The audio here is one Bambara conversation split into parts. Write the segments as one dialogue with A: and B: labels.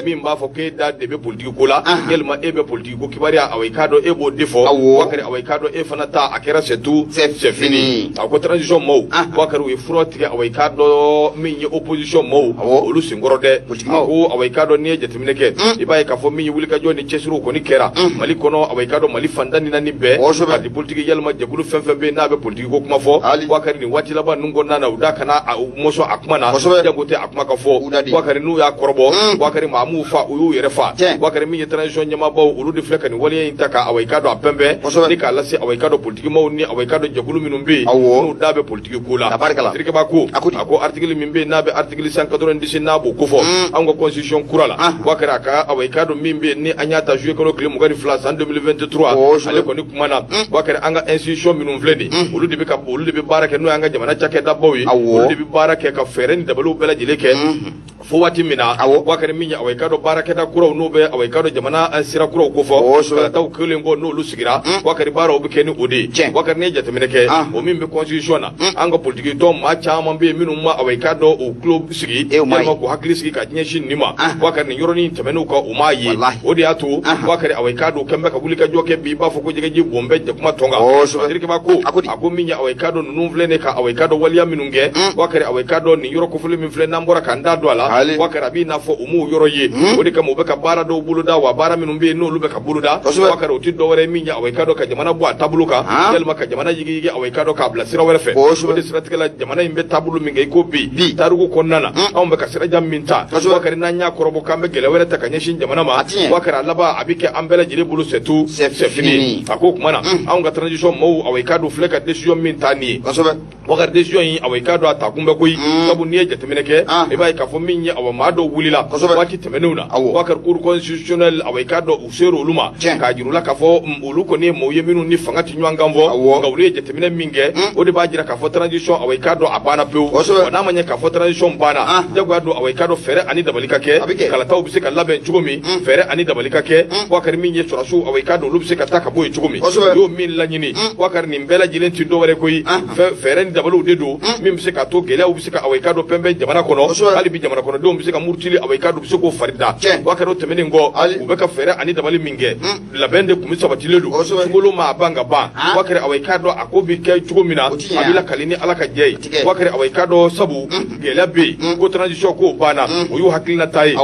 A: Min b'a fɔ k'e da de bɛ politiki ko la, yalima e bɛ politiki ko kibaruya, awa i k'a dɔn e b'o de fɔ. Bubakari, awa i k'a dɔn e fana ta a kɛra c'est tout, c'est fini. A ko transition maaw, Bubakari, u ye fura tigɛ, awa i k'a dɔn min ye opposition maaw, olu senkɔrɔ dɛ. A ko awa i k'a dɔn n'i ye jateminɛ kɛ, i b'a ye k'a fɔ min ye wulikajɔ ni cɛsiriw kɔni kɛra Mali kɔnɔ, awa i k'a dɔn Mali fan 14 bɛɛ, parti politique yalima jɛkulu fɛn fɛn bɛ yen n'a bɛ politiki ko kuma fɔ, Bubakari, nin waati laban ninnu kɔnɔna na, u da kana mɔsɔn a kuma na, jango tɛ a kuma ka fɔ. Bubakari, n'u y'a kɔrɔbɔ, Bubakari, maa m'u fa, u y'u yɛrɛ fa. Bubakari, min ye transition ɲɛmaabaw, olu de filɛ ka nin waleya in ta ka awa i k'a dɔn a pɛnpɛn ni k'a lase awa i k'a dɔn politiki maaw ni awa i k'a dɔn jɛkulu minnu bɛ yen n'u da bɛ politiki ko la. Sirikeba ko a ko article min bɛ yen n'a bɛ article 190, n'a b'o kofɔ anw ka constitution kura la, Bubakari, a ka awa i k'a dɔn min bɛ yen ni an y'a ta juillet kalo tile 22 san 2023, ale kɔni kuma na, Bubakari, an ka institution minnu filɛ nin, olu de bɛ baara kɛ, n'o y'an ka jamana cakɛdabaw ye, olu de bɛ baara kɛ ka fɛɛrɛ ni dabaliw bɛɛ lajɛlen kɛ fo waati min na, Bubakari, min ye awa i k'a dɔn baarakɛda kuraw, n'o bɛ awa i k'a dɔn jamana sira kuraw kofɔ, kalataw kɛlen kɔ n'olu sigira, Bubakari, baaraw bɛ kɛ ni o de ye. Bubakari, n'i ye jateminɛ kɛ o min bɛ constitution na, an ka politiki tɔn maa caman bɛ yen minnu ma awa i k'a dɔn u tulo sigi walima k'u hakili sigi ka ɲɛsin nin ma, Bubakari, nin yɔrɔnin tɛmɛn'u kan, u m'a ye. O de y'a to, Bubakari, awa i k'a dɔn kɛn bɛ ka wulikajɔ kɛ bi, i b'a fɔ ko jɛgɛji bon bɛ jakuma tɔn kan. Sirikeba ko a ko min ye awa i k'a dɔn ninnu filɛ nin ka awa i k'a dɔn waleya minnu kɛ, Bubakari, awa i k'a dɔn nin yɔrɔ kofɔlen min filɛ n'an bɔra k'an da don a la, Bubakari, a b'i n'a fɔ u m'o yɔrɔ ye. O de kama u bɛ ka baara dɔw boloda, wa baara minnu bɛ yen n'olu bɛ ka boloda, Bubakari, o tɛ dɔwɛrɛ ye min ye awa i k'a dɔn ka jamana bɔ a taabolo kan, yalima ka jamana yigiyigi, awa i k'a dɔn k'a bila sira wɛrɛ fɛ. O de siratigɛ la, jamana in bɛ taabolo min kɛ i ko bi tariku kɔnɔna na, anw bɛ ka sirajan min ta, Bubakari, n'an y'a kɔrɔbɔ k'an bɛ gɛlɛya wɛrɛ ta ka ɲɛsin jamana ma, Bubakari, a laban a bɛ kɛ an bɛɛ lajɛlen bolo c'est tout, c'est fini. A ko o tuma na anw ka transition maaw, awa i k'a dɔn filɛ ka décision min ta nin ye, Bubakari, décision in, awa i k'a dɔn a ta kun bɛ koyi. Sabu n'i ye jateminɛ kɛ, i b'a ye k'a fɔ min ye awa maa dɔw wulila waati tɛmɛnenw na, Bubakari, cour constitutionnelle, awa i k'a dɔn u sera olu ma k'a jira u la k'a fɔ olu kɔni ye maaw ye minnu ni fanga tɛ ɲɔgɔn kan fɔ. Nka olu ye jateminɛ min kɛ, o de b'a jira k'a fɔ transition, awa i k'a dɔn a banna pewu. Wa n'a ma ɲɛ k'a fɔ transition banna, jagoya don, awa i k'a dɔn fɛɛrɛ ani dabali ka kɛ, kalataw bɛ se ka labɛn cogo min, fɛɛrɛ ani dabali ka kɛ, Bubakari, min ye sɔrɔdasiw, awa i k'a dɔn olu bɛ se ka taa ka bɔ yen cogo min, u y'o min laɲini. Bubakari, nin bɛɛ lajɛlen tɛ dɔwɛrɛ koyi, fɛɛrɛ ni dabaliw de don min bɛ se k'a to gɛlɛyaw bɛ se ka awa i k'a dɔn pɛnpɛn jamana kɔnɔ. Hali bi jamana kɔnɔdenw bɛ se ka murutili, awa i k'a dɔn u bɛ se k'o fari da. Bubakari, o tɛmɛnen kɔ, u bɛ ka fɛɛrɛ ani dabali min kɛ, labɛn de tun bɛ sabatilen don sunkalo ma a ban ka ban. Bubakari, awa i k'a dɔn a ko bɛ kɛ cogo min na, a bɛ lakali ni Ala ka jɛ ye. Bubakari, awa i k'a dɔn sabu gɛlɛya bɛ yen ko transition k'o banna, o y'u hakilinata ye.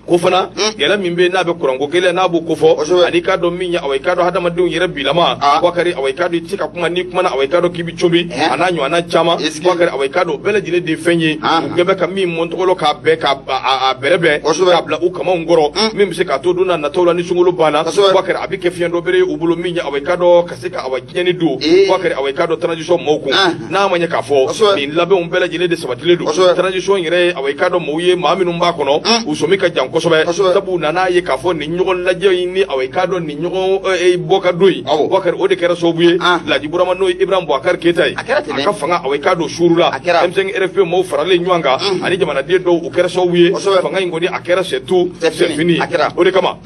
A: Ko fana gɛlɛya min bɛ yen n'a bɛ kuranko gɛlɛya n'a b'o kofɔ, ani k'a dɔn min ye awa i k'a dɔn hadamadenw yɛrɛ bilama, Bubakari, awa i k'a dɔn i tɛ se ka kuma, n'i kumana, awa i k'a dɔn k'i bɛ cobi, a n'a ɲɔgɔnna caman. Bubakari, awa i k'a dɔn o bɛɛ lajɛlen de ye fɛn ye u kɛn bɛ ka min mɔntɔgɔlɔ k'a bɛn k'a bɛrɛbɛn k'a bila u kamanw kɔrɔ, min bɛ se k'a to don n'a nataw la ni sunkalo banna, Bubakari, a bɛ kɛ fiɲɛ dɔ bere ye u bolo, min ye awa i k'a dɔn ka se ka awa tiɲɛni don, Bubakari, awa i k'a dɔn transition maaw kun. N'a ma ɲɛ k'a fɔ nin labɛnw bɛɛ lajɛlen de sabatilen don, transition yɛrɛ ye awa i k'a dɔn maaw ye maa minnu b'a kɔnɔ, u sɔmi ka jan kosɛbɛ, sabu u nan'a ye k'a fɔ nin ɲɔgɔn lajɛ in ni awa i k'a dɔn nin ɲɔgɔn bɔ ka don in, Bubakari, o de kɛra sababu ye Laji Burama, n'o ye Ibrahim Boubacar Keita ye, a ka fanga, awa i k'a dɔn suurula M5 RFP maaw faralen ɲɔgɔn kan ani jamanaden dɔw, o kɛra sababu ye fanga in kɔni a kɛra c'est tout, c'est fini. O de kama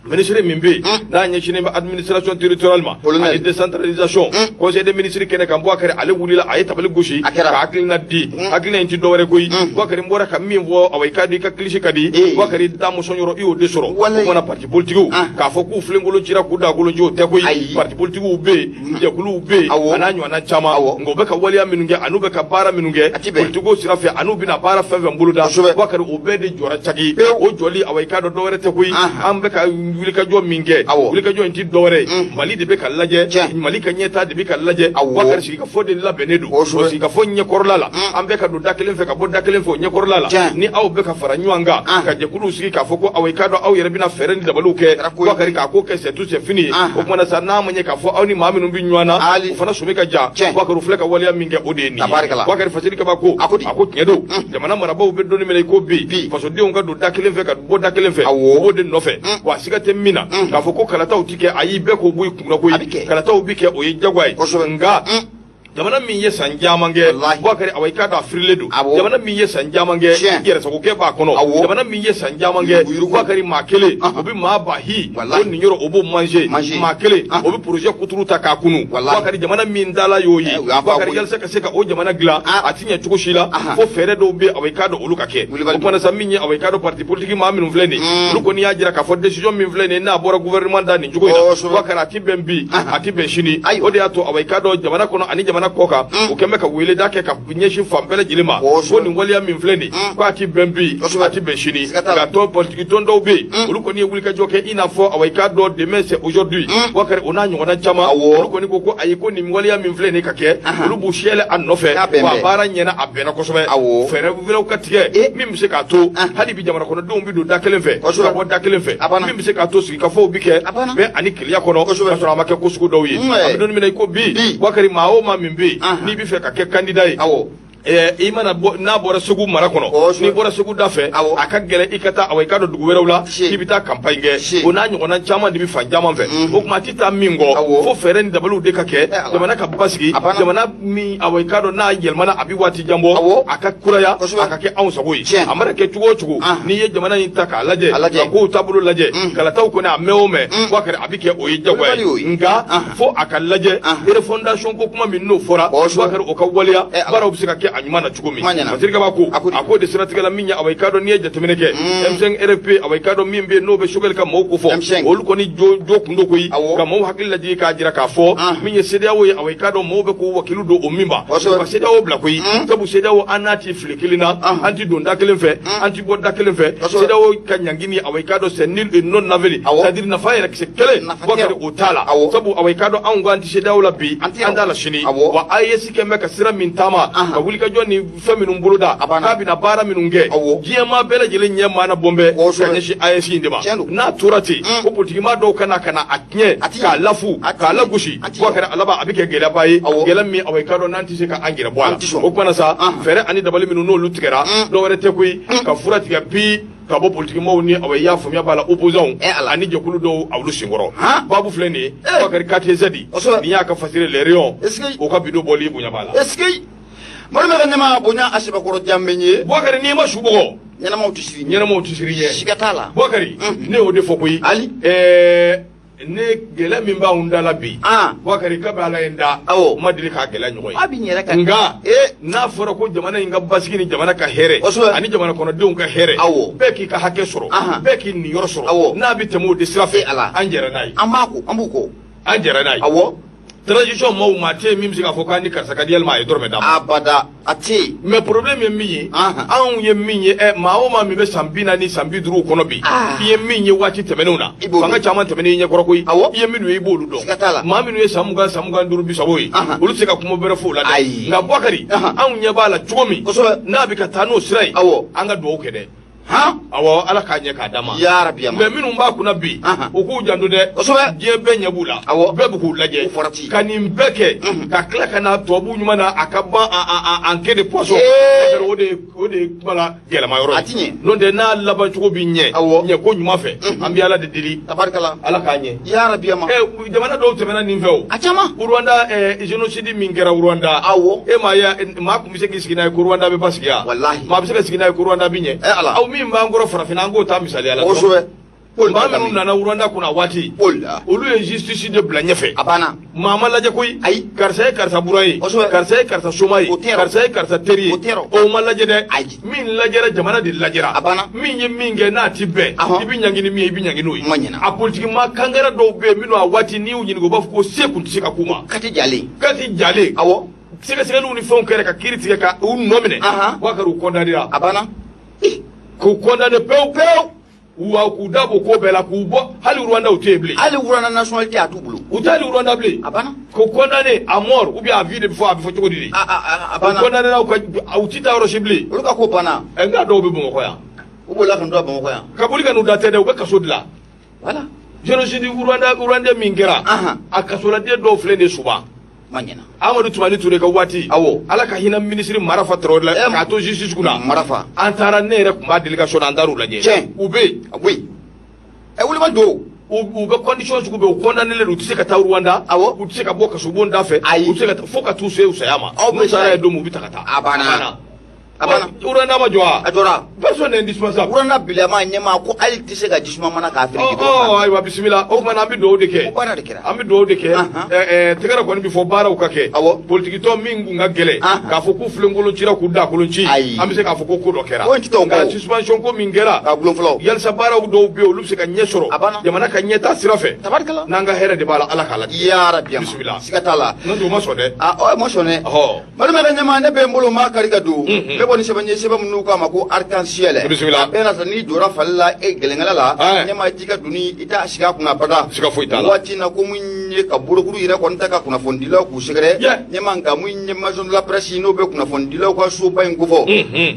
A: minisiri min bɛ yen n'a ɲɛsinnen bɛ administration territoriale ma ani décentralisation, conseil des ministres kɛnɛ kan, Bubakari, ale wulila, a ye tabali gosi ka hakilina di. Hakilina in ti dɔwɛrɛ koyi, Bubakari, n bɔra ka min fɔ, awa i k'a dɔn i ka kilisi ka di, Bubakari, da mɔsɔn yɔrɔ i y'o de sɔrɔ. O kumana parti politikiw k'a fɔ k'u filenkolon cira k'u dagolon ci, o tɛ koyi. Parti politikiw bɛ yen, jɛkuluw bɛ yen, a n'a ɲɔgɔnna caman. Nka u bɛ ka waleya minnu kɛ an'u bɛ ka baara minnu kɛ politiko sira fɛ, an'u bɛna baara fɛn fɛn boloda, Bubakari, o bɛɛ de jɔra caki. O jɔli, awa i k'a dɔn dɔwɛrɛ tɛ koyi, an bɛ ka wulikajɔ min kɛ, wulikajɔ in ti dɔwɛrɛ ye, Mali de bɛ ka lajɛ, Mali ka ɲɛtaa de bɛ ka lajɛ. Bubakari, sigikafɔ de labɛnnen don. O sigikafɔ ɲɛkɔrɔla la, an bɛ ka don da kelen fɛ ka bɔ da kelen fɛ. O ɲɛkɔrɔla la, ni aw bɛ ka fara ɲɔgɔn kan ka jɛkuluw sigi k'a fɔ ko aw i k'a dɔn aw yɛrɛ bɛna fɛɛrɛ ni dabaliw kɛ, Bubakari, k'a ko kɛ c'est tout, c'est fini ye. O kumana sa, n'a ma ɲɛ k'a fɔ aw ni maa minnu bɛ ɲɔgɔn na, o fana sɔmi ka jan, Bubakari, filɛ ka waleya min kɛ, o de ye nin ye. Bubakari, Fasiri Kaba ko a ko tiɲɛ don, jamana marabaaw bɛ don min na i ko bi, fasodenw ka don da kelen fɛ ka bɔ da kelen fɛ, o b'o de nɔfɛ. Wa siga tɛ min na k'a fɔ ko kalataw ti kɛ, ayi, bɛɛ k'o bɔ i kunna koyi, kalataw bi kɛ, o ye jagoya ye. Nka Jamana min ye san caman kɛ, Bubakari, awa i k'a dɔn a firilen don. Jamana min ye san caman kɛ, yɛrɛsagokɛ b'a kɔnɔ. Jamana min ye san caman kɛ, Bubakari, maa kelen o bɛ maa ba hi o niyɔrɔ o b'o manger, maa kelen o bɛ projet kuturu ta k'a kunu. Bubakari, jamana min dala y'o ye. Bubakari, yalisa ka se ka o jamana dilan, a ti ɲɛ cogo si la fo fɛɛrɛ dɔw bɛ, awa i k'a dɔn olu ka kɛ. O kumana sa, min ye, awa i k'a dɔn parti politique maa minnu filɛ nin ye, olu kɔni y'a jira k'a fɔ décision min filɛ nin ye, n'a bɔra gouvernement da nin cogo in na, Bubakari, a ti bɛn bi, a ti bɛn sini. O de y'a to, awa i k'a dɔn jamana kɔnɔ ani jamana kɔ kan, u kɛn bɛ ka weleda kɛ ka ɲɛsin fan bɛɛ lajɛlen ma ko nin waleya min filɛ nin, ko a ti bɛn bi, a ti bɛn sini. Nka tɔn politiki tɔn dɔw bɛ yen, olu kɔni ye wulikajɔ kɛ, i n'a fɔ, awa i k'a dɔn Demain c'est aujourd'hui, Bubakari, o n'a ɲɔgɔnna caman. Olu kɔni ko ko ayi, ko nin waleya min filɛ nin ka kɛ, olu b'u siyɛlɛ a nɔfɛ, wa baara ɲɛna, a bɛnna kosɛbɛ. Fɛɛrɛ wɛrɛw ka tigɛ min bɛ se k'a to hali bi jamana kɔnɔdenw bɛ don da kelen fɛ ka bɔ da kelen fɛ, min bɛ se k'a to sigikafɔw bɛ kɛ bɛn ani kelenya kɔnɔ, ka sɔrɔ a ma kɛ ko sugu dɔw ye. An bɛ don min na i ko bi, Bubakari, maa o maa min bɛ yen n'i bɛ fɛ ka kɛ candidat ye, i mana bɔ, n'a bɔra Segu mara kɔnɔ, n'i bɔra Segu da fɛ, a ka gɛlɛn i ka taa, awa i k'a dɔn dugu wɛrɛw la k'i bɛ taa campagne kɛ. O n'a ɲɔgɔnna caman de bɛ fan caman fɛ. O tuma a tɛ taa min kɔ, fo fɛɛrɛ ni dabaliw de ka kɛ, jamana ka basigi, jamana min, awa i k'a dɔn n'a yɛlɛmana, a bɛ waati jan bɔ, a ka kuraya, a ka kɛ anw sago ye. A mana kɛ cogo o cogo, n'i ye jamana in ta k'a lajɛ, ka kow taabolo lajɛ, kalataw kɔni, a mɛn o mɛn, Bubakari, a bɛ kɛ, o ye jagoya ye. Nka fo a ka lajɛ refondation ko kuma min n'o fɔra, Bubakari, o ka waleya, baaraw bɛ se ka kɛ a ɲuman na cogo min. Masiri Kaba ko a ko de siratigɛ la, min ye, awa i k'a dɔn n'i ye jateminɛ kɛ, M5 RFP, awa i k'a dɔn min bɛ yen n'o bɛ Choguel ka maaw kofɔ, olu kɔni jo kun don koyi ka maaw hakili lajigin k'a jira k'a fɔ min ye CEDEAO ye, awa i k'a dɔn maaw bɛ k'u wakilu don o min ma, u ka CEDEAO bila koyi. Sabu CEDEAO, an n'a ti file kelen na, an ti don da kelen fɛ, an ti bɔ da kelen fɛ. CEDEAO ka ɲangini, awa i k'a dɔn c'est nul et non avenu, c'est à dire nafa yɛrɛ kisɛ kelen, Bubakari, o t'a la. Sabu, awa i k'a dɔn anw ko an ti CEDEAO la bi, an t'a la sini. Wa AES kɛn bɛ ka sira min taama, ka wulikajɔ ni fɛn minnu boloda, k'a bɛna baara minnu kɛ, diɲɛmaa bɛɛ lajɛlen ɲɛ maana bɔn bɛ ka ɲɛsin AES in de ma. N'a tora ten ko politikimaa dɔw ka na ka na a tiɲɛ, k'a lafu, k'a lagosi, Bubakari, a laban a bɛ kɛ gɛlɛyaba ye, gɛlɛya min, awa i k'a dɔn n'an tɛ se ka an yɛrɛ bɔ a la. O kumana sa, fɛɛrɛ ani dabali minnu n'olu tigɛra, dɔwɛrɛ tɛ koyi, ka fura tigɛ bi ka bɔ politikimaaw ni, awa i y'a faamuya b'a la, opposants ani jɛkulu dɔw, olu senkɔrɔ. Babu filɛ nin ye, Bubakari, KTZ, nin y'a ka fasiri Les Rayons, o ka bidon bɔli bonya b'a la.
B: Mali bɛ ka ɲɛma bonya a sɛbɛkɔrɔ danbe ye.
A: Bubakari, n'i ma su bugɔ,
B: ɲɛnamaw tɛ siri
A: ɲɛnamaw tɛ siri ɲɛ.
B: Siga t'a la.
A: Bubakari, ne y'o de fɔ koyi.
B: Ali.
A: Ne gɛlɛya min b'anw da la bi, Bubakari, kabi Ala ye n da, n ma deli k'a gɛlɛya ɲɔgɔn ye.
B: A b'i yɛrɛ kan.
A: Nka n'a fɔra ko jamana in ka basigi ni jamana ka hɛrɛ ani jamana kɔnɔdenw ka hɛrɛ, bɛɛ k'i ka hakɛ sɔrɔ, bɛɛ k'i niyɔrɔ sɔrɔ, n'a bɛ tɛmɛ o de sira fɛ, an jɛra n'a ye.
B: An b'a ko, an b'u kɔ.
A: An jɛra n'a ye. Transition maaw, maa tɛ yen min bɛ se k'a fɔ k'an ni karisa ka di yalima a ye dɔrɔmɛ d'a ma.
B: Abada, a tɛ yen.
A: Mais problème ye min ye, anw ye min ye, maa o maa min bɛ san 40, san 50 kɔnɔ bi, i ye min ye waati tɛmɛnenw na, fanga caman tɛmɛnen i ɲɛkɔrɔ koyi, i ye minnu ye, i b'olu dɔn. Maa minnu ye san 20, san 25, 30 ye, olu tɛ se ka kuma bɛrɛ fɔ o la dɛ. Nka Bubakari, anw ɲɛ b'a la cogo min, n'a bɛ ka taa n'o sira ye, an ka dugawu kɛ dɛ. Awɔ, Ala k'a ɲɛ k'a d'a ma.
B: Yarabi.
A: Mais minnu b'a kunna bi, u k'u janto dɛ. Diɲɛ bɛɛ ɲɛ b'u la, bɛɛ bɛ k'u lajɛ. Ka nin bɛɛ kɛ ka tila ka na tubabu ɲuman na, a ka ban en queue de poisson, o de o de ye kuma la gɛlɛma yɔrɔ ye. N'o tɛ, n'a laban cogo bɛ ɲɛ ɲɛ ko ɲuman fɛ, an bɛ Ala de deli.
B: Tabarikala.
A: Ala k'a ɲɛ.
B: Yarabi. Ma
A: jamana dɔw tɛmɛna nin fɛ o.
B: A caman.
A: Rwanda, génocide min kɛra Rwanda. E m'a ye, maa tun bɛ se k'i sigi n'a ye ko Rwanda bɛ basigi yan?
B: Walahi.
A: Maa bɛ se ka sigi n'a ye ko Rwanda bɛ ɲɛ?
B: Ala.
A: Aw min b'an kɔrɔ farafinna, an k'o ta misaliya la. Maa minnu nana Rwanda kunna waati, olu ye justice de bila ɲɛfɛ.
B: A banna.
A: Maa ma lajɛ koyi.
B: Ayi.
A: Karisa ye karisa buran ye, karisa ye karisa soma ye, karisa ye karisa teri ye, o ma lajɛ dɛ.
B: Ayi.
A: Min lajɛra, jamana de lajɛra.
B: A banna.
A: Min ye min kɛ n'a ti bɛn, i bɛ ɲangi ni min ye, i bɛ ɲangi n'o ye.
B: A
A: politiki maa kangara dɔw bɛ yen minnu a waati n'i y'u ɲininka, u b'a fɔ ko se kun tɛ se ka k'u ma.
B: Kati jalen.
A: Kati jalen. Sɛgɛsɛgɛliw ni fɛnw kɛra ka kiiri tigɛ ka u nɔ minɛ. Bubakari, u condamné.
B: A banna.
A: K'u condamné pewu pewu, wa k'u da bɔ ko bɛɛ la, k'u bɔ hali Rwanda, u tɛ yen bilen.
B: Hali Rwanda nationalité a t'u bolo.
A: U tɛ hali Rwanda bilen.
B: A banna.
A: K'u condamné à mort ou bien à vie de bɛ fɔ, a bɛ fɔ cogo di de?
B: A banna.
A: U condamné u ka u ti taa yɔrɔ si bilen.
B: Olu ka ko banna.
A: Nka dɔw bɛ Bamakɔ yan.
B: U bolila ka n'u da Bamakɔ yan.
A: Ka boli ka n'u da tɛ dɛ, u bɛ kaso de la.
B: Voilà.
A: Génocide Rwanda, Rwanda min kɛra, a kasoladen dɔw filɛ nin ye Suba.
B: Ma ɲɛna.
A: Amadu Tumani Ture ka waati. Ala ka hinɛ minisiri Marafa Traoré la, k'a to justice kunna.
B: Marafa.
A: An taara, ne yɛrɛ tun b'a délégation na, an taar'u lajɛ.
B: Tiɲɛ.
A: U bɛ yen.
B: Oui. Wulibali don.
A: U bɛ condition sugu bɛɛ, u condamné don, u tɛ se ka taa Rwanda.
B: Awɔ.
A: U tɛ se ka bɔ kasobon da fɛ.
B: Ayi.
A: U tɛ se ka taa fo ka t'u se u saya ma.
B: Aw bɛ
A: N'u sara
B: sa
A: yen don min, u bɛ ta ka taa.
B: A banna. A banna.
A: Rwanda ma jɔ wa?
B: A jɔra.
A: Personne n'est indispensable.
B: Rwanda bilama ɲɛmaa ko hali tɛ se ka jisuma mana k'a feere.
A: Ɔ, ayiwa, bisimila. O tuma na, an bɛ dugawu de kɛ.
B: O baara de kɛra.
A: An bɛ dugawu de kɛ. Tɛgɛrɛ kɔni bɛ fɔ, baaraw ka kɛ. Politikitɔn min kun ka gɛlɛn k'a fɔ k'u filenkolon cira, k'u dakolon ci,
B: Ayi.
A: an bɛ se k'a fɔ ko ko dɔ kɛra.
B: Ko in ti tɔw
A: Nka
B: kɔ.
A: suspension ko min kɛra,
B: K'a gulon fɔlɔ.
A: yalisa baaraw dɔw bɛ yen, olu bɛ se ka ɲɛ sɔrɔ.
B: A banna.
A: Jamana ka ɲɛtaa sira fɛ.
B: Tabarikala.
A: N'an ka hɛrɛ de b'a la, Ala k'a latigɛ.
B: Ya rabi ama.
A: Bisimila.
B: Siga t'a la.
A: N'o tɛ, o ma sɔn dɛ.
B: A ɔ ma sɔn dɛ. Balima ka ɲɛmaa, ne bɛ n bolo maa kari ka don. Ne bɔ ni sɛbɛn ye, sɛbɛn minnu k'a ma ko arc-en-ciel.
A: Bisimila.
B: A bɛɛ na sa, n'i jɔra fali la, e gɛlɛnkɛla la. Ɲɛmaa, i t'i ka doni, i t'a sigi a kunna abada.
A: Siga foyi t'a la.
B: Waati in na, ko mun ye ka bolokuru yɛrɛ kɔni ta ka kunnafonidilaw k'u sɛgɛrɛ. Ɲɛmaa, nka mun ye maison de la presse, n'o bɛ kunnafonidilaw ka soba in kofɔ.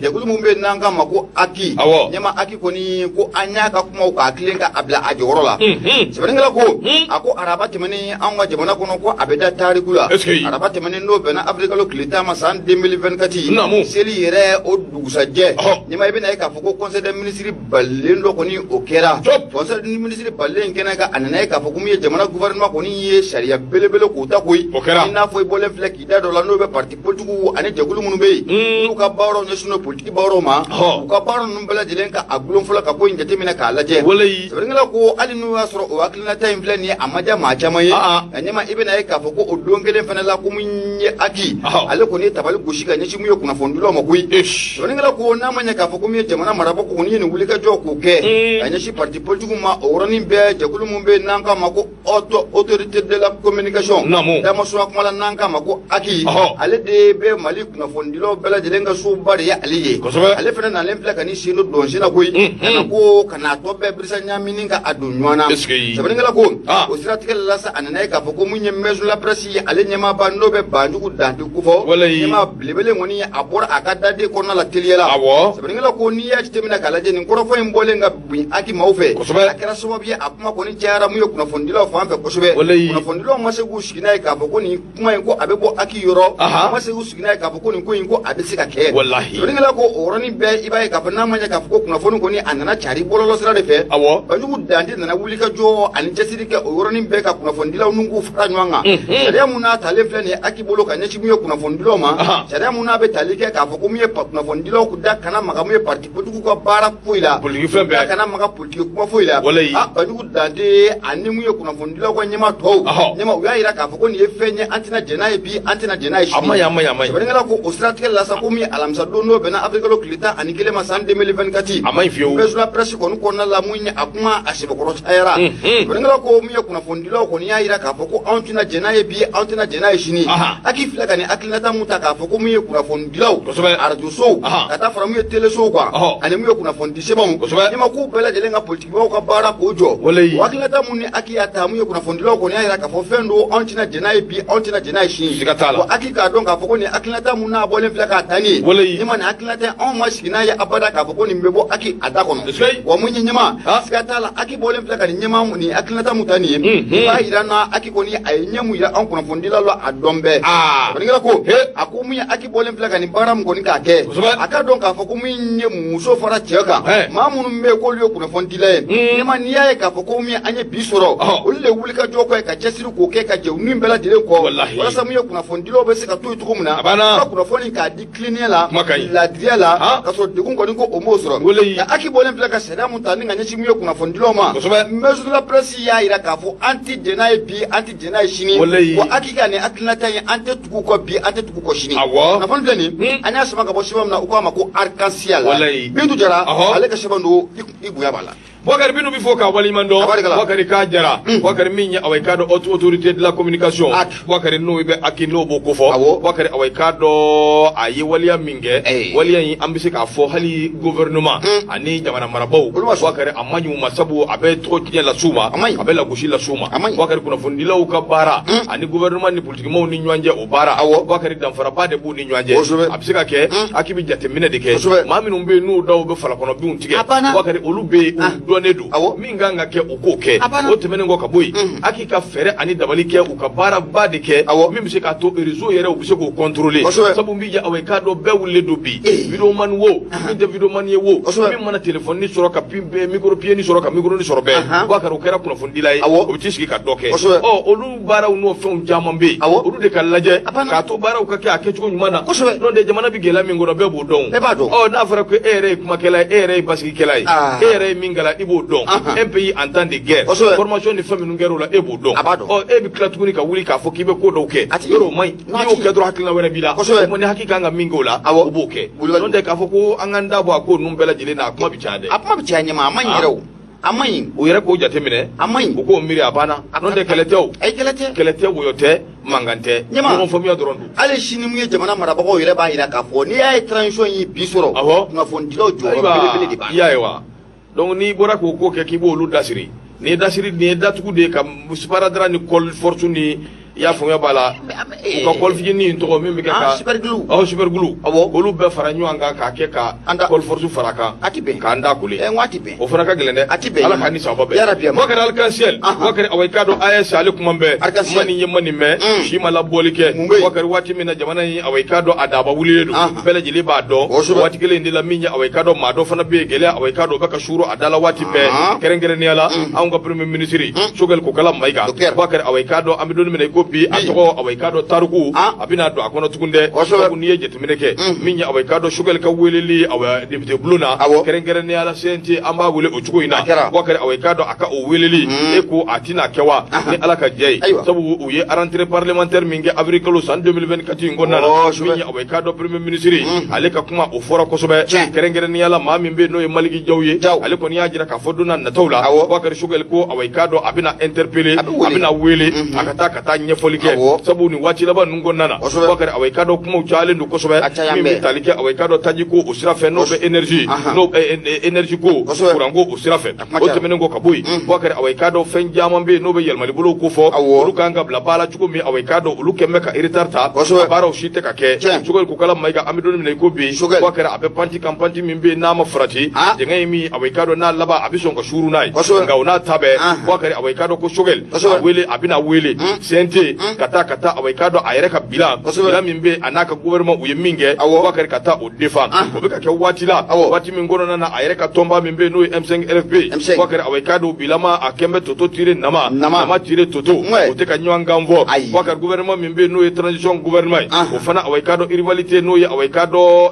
B: Jɛkulu mun bɛ yen n'an k'a ma ko AQUI. Ɲɛmaa, AQUI kɔni ko an y'a ka kumaw k'a tilen ka a bila a jɔyɔrɔ la. Sɛbɛnnikɛla ko, a ko araba tɛmɛnen anw ka jamana kɔnɔ, ko a bɛ da tariku la.
A: Est-ce que
B: Araba tɛmɛnen, n'o bɛnna avril kalo tile 10 ma san 2024, seli yɛrɛ o dugusajɛ, ɲɛmaa, i bɛna ye k'a fɔ ko conseil des ministres balilen dɔ kɔni o kɛra. Conseil des ministres balilen kɛnɛ kan, a nana ye k'a fɔ ko min ye jamana gouvernement kɔni ye sariya belebele k'o ta koyi.
A: O kɛra.
B: I n'a fɔ i bɔlen filɛ k'i da dɔ la, n'o bɛ parti politique ani jɛkulu minnu bɛ yen, n'u ka baaraw ɲɛsinnen don politique baaraw ma, u ka baara ninnu bɛɛ lajɛlen ka a gulon fɔlɔ ka ko in jateminɛ k'a lajɛ. Sɛbɛnnikɛla ko hali n'o y'a sɔrɔ o hakilinata in filɛ nin ye, a ma diya maa caman ye. Nka ɲɛmaa, i bɛna ye k'a fɔ ko o don kelen fana la, ko min ye AQUI, ale kɔni ye tabali gosi ka ɲɛsin mun ye kunnafonidilaw ma koyi. Sɛbɛnnikɛla ko n'a ma ɲɛ k'a fɔ ko min ye jamana marabagaw kɔni ye nin wulikajɔ k'o kɛ ka ɲɛsin parti politique ma, o yɔrɔnin bɛɛ, jɛkulu min bɛ yen n'an k'a ma ko autorité de la communication, damasura kuma la n'an k'a ma ko AQUI, ale de bɛ Mali kunnafonidilaw bɛɛ lajɛlen ka soba de ye ale ye. Ale fana nalen filɛ ka n'i sen don dɔnsen na koyi, ka na ko ka n'a tɔ bɛɛ birisa ɲaamini ka a don ɲɔgɔn na. Sɛbɛnnikɛla ko o siratigɛ la sa, a nana ye k'a fɔ ko mun ye maison de la presse ye, ale ɲɛmaaba n'o bɛ Banjugu Dante kofɔ, ɲɛmaa belebele kɔni a bɔra a ka daden kɔnɔna la teliya la. Sɛbɛnnikɛla ko n'i y'a jateminɛ k'a lajɛ, nin kɔrɔfɔ in bɔlen ka bin AQUI maaw fɛ, a kɛra sababu ye a kuma kɔni cayara mun ye kunnafonidilaw fan fɛ kosɛbɛ. Kunnafonidilaw ma se k'u sigi n'a ye k'a fɔ ko nin kuma in ko a bɛ bɔ AQUI yɔrɔ, ma se k'u sigi n'a ye k'a fɔ ko nin ko in ko a bɛ se ka kɛ. Sɛbɛnnikɛla ko o yɔrɔnin bɛɛ, i b'a ye k'a fɔ n'a ma ɲɛ k'a fɔ ko kunnafoni kɔni a nana cari bɔlɔlɔ sira de fɛ, Banjugu Dante nana wuli ka jɔ ani cɛsiri kɛ o yɔrɔnin bɛɛ ka kunnafonidilaw n'u k'u fara ɲɔgɔn kan. Sariya mun n'a talen filɛ nin ye AQUI bolo ka ɲɛsin mun ye kunnafonidilaw ma, sariya mun n'a bɛ tali kɛ k'a fɔ ko mun ye kunnafonidilaw da kana maga mun ye parti politiki ka baara foyi la,
A: Politiki fɛn bɛɛ.
B: Da kana maga politiki kuma foyi la. A Banjugu Dante ani mun ye kunnafonidilaw ka ɲɛmaa tɔw, ɲɛmaa, u y'a jira k'a fɔ ko nin ye fɛn ye, an tɛna jɛn n'a ye bi, an tɛna jɛn n'a ye sini.
A: A ma ɲi, a ma ɲi, a ma ɲi.
B: Sɛbɛnnikɛla ko o siratigɛ la sa, ko min ye alamisa don, n'o bɛnna avril kalo tile 11 ma san 2024,
A: A ma ɲi fiyewu.
B: Maison de la presse kɔni kɔnɔna la, mun ye a kuma a sɛbɛkɔrɔ cayara. Sɛbɛnnikɛla ko mun ye kunnafonidilaw kɔni y'a jira k'a fɔ ko anw tɛna jɛn n'a ye bi, anw tɛna jɛn n'a ye sini. AQUI filɛ ka nin hakilinata mun ta k'a fɔ ko mun ye kunnafonidilaw, arajosow, ka taa fara mun ye telesow kan, ani mun ye kunnafonidi sɛbɛnw, ɲɛmaa, k'u bɛɛ lajɛlen ka politikibaw ka baara k'o jɔ. O hakilinata mun ni AQUI y'a ta, mun ye kunnafonidilaw kɔni y'a jira k'a fɔ fɛn don, anw tɛna jɛn n'a ye bi, anw tɛna jɛn n'a ye sini.
A: Siga t'a la.
B: Wa AQUI k'a dɔn k'a fɔ ko nin hakilinata mun n'a bɔlen filɛ k'a ta nin ye, ɲɛmaa, nin hakilinata anw ma sigi n'a ye abada k'a fɔ ko nin bɛ bɔ AQUI a da kɔnɔ. Wa mun ye ɲɛmaa, siga t'a la, AQUI bɔlen filɛ ka nin ɲɛmaa nin hakilinata mun ta nin ye, o b'a jira na AQUI kɔni a ye ɲɛ mun jira anw kunnafonidilaw la, a dɔn bɛɛ. Sɛbɛnnikɛla ko a ko mun ye AQUI bɔlen filɛ ka nin baara mun kɔni k'a kɛ, a ka dɔn k'a fɔ ko min ye muso fara cɛ kan, maa minnu bɛ yen k'olu ye kunnafonidila ye, ɲɛmaa, n'i y'a ye k'a fɔ ko min an ye bi sɔrɔ, olu de wuli ka jɔ kɛ ka cɛsiri k'o kɛ ka jɛ u ni bɛɛ lajɛlen kɔ, walasa mun ye kunnafonidilaw bɛ se ka to yen cogo min na, ka kunnafoni k'a di tilennenya la, laadiriya la, ka sɔrɔ degun kɔni ko o m'o sɔrɔ. Nka AQUI bɔlen filɛ ka sariya mun ta ni ka ɲɛsin mun ye kunnafonidilaw ma, maison de la presse y'a jira k'a fɔ an tɛ jɛn n'a ye bi, an tɛ jɛn n'a ye sini. Wa AQUI ka nin hakilinata ye, an tɛ tugu kɔ bi, an tɛ tugu kɔ sini. Kunnafoni filɛ nin, an y'a sama ka bɔ sɛbɛn min na, u k'a ma ko Arc-en-Ciel. Bintu Jara, ale ka sɛbɛn don, i bonya b'a la.
A: Bakari Binu bɛ fɔ k'a waleɲuman dɔn. Bakari k'a jara. Bakari min ye awa i k'a dɔn autorité de la communication, Bakari n'o bɛ AQUI n'o b'o kofɔ. Bakari, awa i k'a dɔn a ye waleya min kɛ, waleya in an bɛ se k'a fɔ hali gouvernement ani jamana marabaaw, Bakari, a ma ɲi u ma, sabu a bɛ tɔgɔ tiɲɛ las'u ma, a bɛ lagosi las'u ma. Bakari, kunnafonidilaw ka baara ani gouvernement ni politikimaw ni ɲɔgɔn cɛ, o baara, Bakari, danfaraba de b'u ni ɲɔgɔn cɛ. A bɛ se ka kɛ AQUI bɛ jateminɛ de kɛ. Maa minnu bɛ yen n'u daw bɛ falakɔnɔbinw tigɛ, Bakari, olu bɛ yen. dɔnnen don. Min kan ka kɛ, u k'o kɛ. O tɛmɛnen kɔ ka bɔ yen, HAC ka fɛɛrɛ ani dabali kɛ, u ka baaraba de kɛ min bɛ se k'a to réseau yɛrɛ, u bɛ se k'o contrôler. Sabu n b'i jɛ, awa, i k'a dɔn bɛɛ wulilen don bi, videoman wo, min tɛ videoman ye wo, min mana téléphone sɔrɔ ka micro pied sɔrɔ ka micro sɔrɔ bɛɛ, Boubacar, o kɛra kunnafonidila ye, o bɛ t'i sigi ka dɔ kɛ. Ɔ, olu baaraw n'o fɛnw caman bɛ yen, olu de ka lajɛ k'a to baaraw ka kɛ a kɛcogo ɲuman na. N'o tɛ, jamana bɛ gɛlɛya min kɔnɔ, bɛɛ b'o dɔn.
B: Bɛɛ b'a dɔn.
A: Ɔ, n'a fɔra ko e yɛrɛ ye kumakɛla ye, e yɛrɛ ye basigikɛla ye, e yɛrɛ ye min kalan, i b'o dɔn. Un pays en temps de guerre, formation ni fɛn minnu kɛra o la, e b'o dɔn.
B: A b'a dɔn.
A: Ɔ, e bɛ tila tuguni ka wuli k'a fɔ k'i bɛ ko dɔw kɛ, yɔrɔ o man ɲi. N'i y'o kɛ dɔrɔn, hakilina wɛrɛ b'i la. O kuma ni HAC kan ka min kɛ o la, o b'o kɛ. N'o tɛ, k'a fɔ ko an k'an da bɔ a ko ninnu bɛɛ lajɛlen na, a kuma bɛ caya dɛ.
B: A kuma bɛ caya ɲɛma, a man ɲi yɛrɛ o, a man ɲi.
A: U yɛrɛ k'o jateminɛ.
B: A man ɲi.
A: U k'o miiri, a banna. N'o tɛ, kɛlɛ tɛ o.
B: Ayi, kɛlɛ tɛ.
A: Kɛlɛ tɛ, woyo tɛ, mankan tɛ, ɲɔgɔn faamuya dɔrɔn don.
B: Hali sini, mun ye jamana marabagaw yɛrɛ b'a jira k'a fɔ n'i y'a ye transition ye bi sɔrɔ, kunnafonidilaw jɔyɔrɔ belebele de b'a la.
A: I y'a ye wa? Donc n'i bɔra k'o ko kɛ k'i b'olu dasiri, nin ye dasiri, nin ye datugu de ye ka sparadrap ni colle forte ni, i y'a faamuya b'a la, u ka colle fitinin in tɔgɔ min bɛ kɛ ka
B: super glue.
A: Awɔ, super glue. Olu bɛɛ fara ɲɔgɔn kan k'a kɛ ka colle forte fara kan.
B: A ti bɛn.
A: K'an da kole.
B: N ko a ti bɛn.
A: O fana ka gɛlɛn dɛ.
B: A ti bɛn.
A: Ala k'an ni sababa bɛn.
B: Yarabi.
A: Bakari, Arc-en-Ciel. Bakari, awa, i k'a dɔn AES, ale kuma bɛɛ.
B: Arc-en-Ciel.
A: Ma nin ye, ma nin mɛn. Si ma labɔli kɛ.
B: Mun bɛ yen?
A: Bakari, waati min na jamana in, awa, i k'a dɔn a daba wulilen don. Bɛɛ lajɛlen b'a dɔn. Waati kelen in de la, min ye, awa, i k'a dɔn maa dɔ fana bɛ yen, gɛlɛya, awa, i k'a dɔn o bɛ ka suuru a da la waati bɛɛ. Kɛrɛnkɛrɛnnenya la, anw ka premier ministre Choguel Kokala Mayiga. Bakari, awa, i k'a dɔn an bɛ don min na i ko bi, a tɔgɔ, awa, i k'a dɔn tariku a bɛna don a kɔnɔ tugun dɛ. Sabu n'i ye jateminɛ kɛ, min ye, awa, i k'a dɔn Choguel ka weleli, awa, député bulon na, kɛrɛnkɛrɛnnenya la CNT, an b'a wele o cogo in na. Bakari, awa, i k'a dɔn a ka o weleli, e ko a tɛna kɛ wa ni Ala ka jɛ ye? Sabu u ye rentrée parlementaire min kɛ avril kalo san 2024 in kɔnɔna na, min ye, awa, i k'a dɔn premier ministre ale ka kuma, o fɔra kosɛbɛ. Kɛrɛnkɛrɛnnenya la, maa min bɛ yen n'o ye Maliki Jaw ye, ale kɔni y'a jira k'a fɔ don n'a nataw la, Bakari, Choguel ko, awa, i k'a dɔn a bɛna interpeller, a bɛna wele a ka taa ka taa ɲɛfɔli kɛ. Sabu nin waati laban ninnu kɔnɔna na, Bakari, awa, i k'a dɔn kumaw cayalen don kosɛbɛ min bɛ tali kɛ, awa, i k'a dɔn taji ko o sira fɛ, n'o bɛ énergie, n'o énergie ko, courant ko o sira fɛ. O tɛmɛnen kɔ ka bɔ yen, Bakari, awa, i k'a dɔn fɛn caman bɛ yen n'o bɛ yɛlɛmalibolow ko fɔ, olu kan ka bila ba la cogo min, awa, i k'a dɔn olu kɛlen bɛ ka retard ta, a baaraw si tɛ ka kɛ. Choguel Kokala Mayiga, an bɛ don min na i ko bi, Bakari, a bɛ pente kan, pente min bɛ yen n'a ma farati, dingɛ in min, awa, i k'a dɔn n'a laban a bɛ sɔn ka suuru n'a ye. Nka o n'a ta bɛɛ, Bakari, awa, i k'a dɔn ko Choguel a wele, a bɛna wele CNT ka taa ka taa, awa, i k'a dɔn a yɛrɛ ka bilan, bilan min bɛ a n'a ka gouvernement u ye min kɛ, Bakari, ka taa o défend. O bɛ ka kɛ waati la, waati min kɔnɔna na, a yɛrɛ ka tɔnba min bɛ yen n'o ye M5 RFP, Bakari, awa, i k'a dɔn bilama a kɛn bɛ toto tire nama, nama tire toto, o tɛ ka ɲɔgɔn kan fɔ. Bakari, gouvernement min bɛ yen n'o ye transition gouvernement ye, o fana, awa, i k'a dɔn rivalité, n'o ye, awa, i k'a dɔn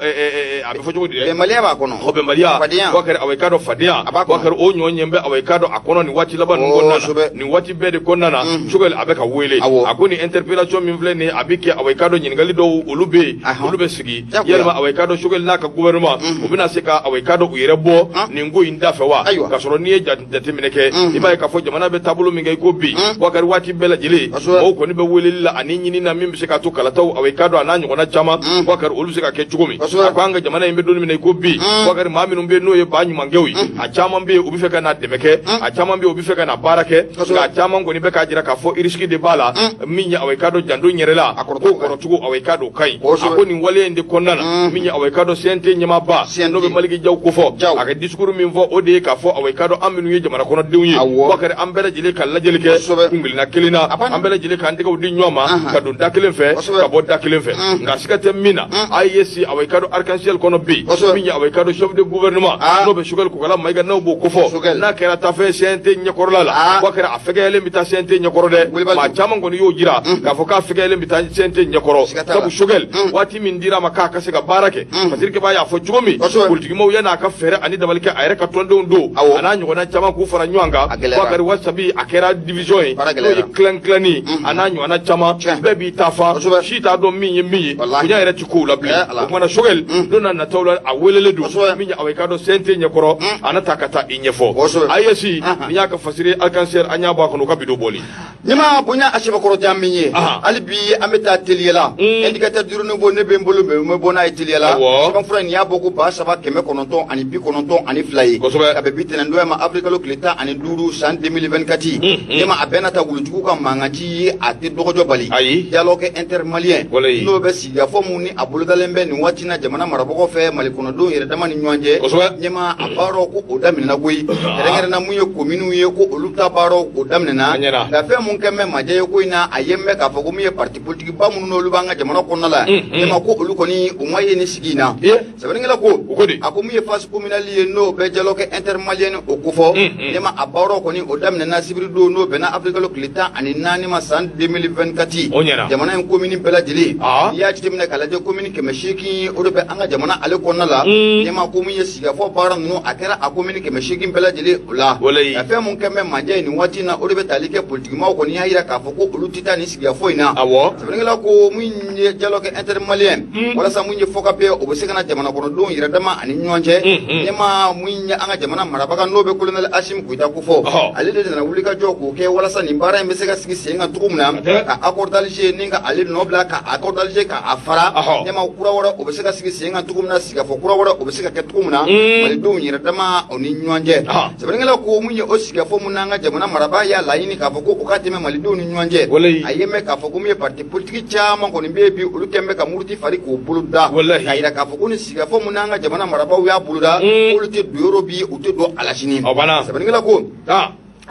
A: a bɛ fɔ cogo di dɛ?
B: Bɛnbaliya b'a kɔnɔ.
A: Ɔ, bɛnbaliya, Bakari, awa, i k'a dɔn fadenya, Bakari, o ɲɔ ɲɛ bɛ, awa, i k'a dɔn a kɔnɔ nin waati laban ninnu kɔnɔna na. Nin waati bɛɛ de kɔnɔna na, Choguel a bɛ ka wele. A ko nin interpellation min filɛ nin ye, a bɛ kɛ, awa, i k'a dɔn ɲininkali dɔw olu bɛ yen, olu bɛ sigi yalima, awa, i k'a dɔn Choguel n'a ka gouvernement u bɛna se ka, awa, i k'a dɔn u yɛrɛ bɔ nin ko in da fɛ wa? K'a sɔrɔ n'i ye jateminɛ kɛ, i b'a ye k'a fɔ jamana bɛ taabolo min kɛ i ko bi, Bakari, waati bɛɛ lajɛlen mɔgɔw kɔni bɛ weleli la ani ɲini na min bɛ se k'a to kalataw, awa, i k'a dɔn a n'a ɲɔgɔnna caman, Bakari, olu bɛ se ka kɛ cogo min. A ko an ka jamana in bɛ don min na i ko bi, Bakari, maa minnu bɛ yen n'o ye ba ɲumankɛw ye, a caman bɛ yen u bɛ fɛ ka na dɛmɛ kɛ, a caman bɛ yen u bɛ fɛ ka na baara kɛ, nka a caman kɔni bɛ k'a jira k'a fɔ risque de b'a la. Min ye, awa, i k'a dɔn janto n yɛrɛ la ko kɔrɔcogo, awa, i k'a dɔn o ka ɲi. A ko nin waleya in de kɔnɔna na, min ye, awa, i k'a dɔn CNT ɲɛmaaba n'o bɛ Maliki Jaw kofɔ, a ka discours min fɔ, o de ye k'a fɔ, awa, i k'a dɔn an minnu ye jamana kɔnɔdenw ye, Bakari, an bɛɛ lajɛlen ka lajɛli kɛ kunkelenna kelen na, an bɛɛ lajɛlen k'an tɛgɛw di ɲɔgɔn ma ka don da kelen fɛ ka bɔ da kelen fɛ. Nka siga tɛ min na, AES, awa, i k'a dɔn arc-en-ciel kɔnɔ bi, min ye, awa, i k'a dɔn chef de gouvernement n'o bɛ Choguel Kokala Mayiga, n'o b'o kofɔ, n'a kɛra tafe CNT ɲɛkɔrɔla la, Bakari, a fɛgɛyalen bɛ taa CNT ɲɛkɔrɔ dɛ. Maa caman kɔni y'o jira k'a fɔ k'a fɛgɛyalen bɛ taa CNT ɲɛkɔrɔ, sabu Choguel, waati min dira a ma k'a ka se ka baara kɛ, Fasiri Keba y'a fɔ cogo min, politikimaw yan'a ka fɛɛrɛ ani dabali kɛ a yɛrɛ ka tɔndenw don, a n'a ɲɔgɔnna caman k'u fara ɲɔgɔn kan, Bakari, wasabi a kɛra division ye, n'o ye tilan tilanni a n'a ɲɔgɔnna caman, bɛɛ b'i ta fa, si t'a dɔn min ye min ye, bonya yɛrɛ ti kow la bilen. O kumana Choguel, don n'a nataw la, a welelen don min ye, awa, i k'a dɔn CNT ɲɛkɔrɔ, a na taa ka taa i ɲɛfɔ. AES, n'i y'a ka fasiri arc-en-ciel, an y'a bɔ a kɔnɔ, u ka bidon bɔli
B: ɲɛma bonya a sɛbɛkɔrɔ. kɔrɔjan min ye, hali bi an bɛ taa teliya la. Indicateur du Renouveau ne bɛ n bolo, mais n bɛ bɔ n'a ye teliya la. Sɛbɛnfura nin y'a bɔ ko 3992 ye, ka bɛn bi tɛnɛndonya ma, avril kalo tile 15 san 2024. Ɲɛma a bɛɛ n'a ta, wulujugu ka mankanci ye, a tɛ dɔgɔjɔ bali.
A: Ayi.
B: Dialogue intermalien, n'o bɛ sigikafɔ mun ni a bolodalen bɛ nin waati na jamana marabagaw fɛ Mali kɔnɔdenw yɛrɛ dama ni ɲɔgɔn cɛ, ɲɛma a baaraw ko o daminɛna koyi. Kɛrɛnkɛrɛnna mun ye kominiw ye, ko olu ta baaraw o daminɛna. Nka fɛn mun kɛ mɛ majɛ ye ko in na, a ye mɛn k'a fɔ ko mun ye parti politique ba minnu n'olu b'an ka jamana kɔnɔna la, ɲɛma ko olu kɔni u ma ye nin sigi in na. Sɛbɛnnikɛla ko, a ko mun ye phase communale ye, n'o bɛ dialogue intermalien o kofɔ, ɲɛma a baaraw kɔni o daminɛna sibiridon, n'o bɛnna avril kalo tile 14 ma san 2024. Jamana in komini bɛɛ lajɛlen, n'i y'a jateminɛ k'a lajɛ, komini 800 o de bɛ an ka jamana ale kɔnɔna la. Ɲɛma ko mun ye sigikafɔ baara ninnu, a kɛra a komini 800 bɛɛ lajɛlen o la. Nka fɛn mun kɛ mɛ manjɛ ye nin waati in na, o de bɛ tali kɛ politikimaw kɔni y'a jira k'a fɔ ko olu tɛ taa nin sigikafɔ in na. Sɛbɛnnikɛla ko mun ye dialogue intermalien, walasa mun ye fɔkabɛn o bɛ se ka na jamana kɔnɔdenw yɛrɛ dama ani ɲɔgɔn cɛ, ɲɛma mun ye an ka jamana marabaga n'o bɛ colonel Asimi Goyita kofɔ, ale de nana wulikajɔ k'o kɛ walasa nin baara in bɛ se ka sigi sen kan cogo min na, ka accord d'Alger ni ka ale nɔ bila, ka accord d'Alger ka a fara, ɲɛma kura wɛrɛ o bɛ se ka sigi sen kan cogo min na, sigikafɔ kura wɛrɛ o bɛ se ka kɛ cogo min na malidenw yɛrɛ dama o ni ɲɔgɔn cɛ. Sɛbɛnnikɛla ko mun ye o sigikafɔ mun n'an ka jamana marabaa y'a laɲini k'a fɔ ko o ka tɛmɛ malidenw ni ɲɔgɔn cɛ, a ye mɛn k'a fɔ ko mun ye parti politique caman kɔni bɛ yen bi, olu kɛn bɛ ka muruti fari k'o boloda, k'a jira k'a fɔ ko ni sigikafɔ mun n'an ka jamana marabaaw y'a boloda, olu tɛ don yɔrɔ bi, u tɛ don a la sini. Sɛbɛnnikɛla ko,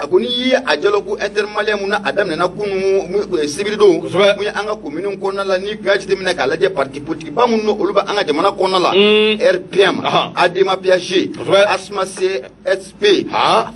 B: a ko n'i ye a dialogue intermalien mun na a daminɛna kunun sibiridon, mun ye an ka kominiw kɔnɔna la, n'i tun y'a jateminɛ k'a lajɛ, parti politique ba minnu olu bɛ an ka jamana kɔnɔna la, RPM, ADEMA PAG, ASMA CSP,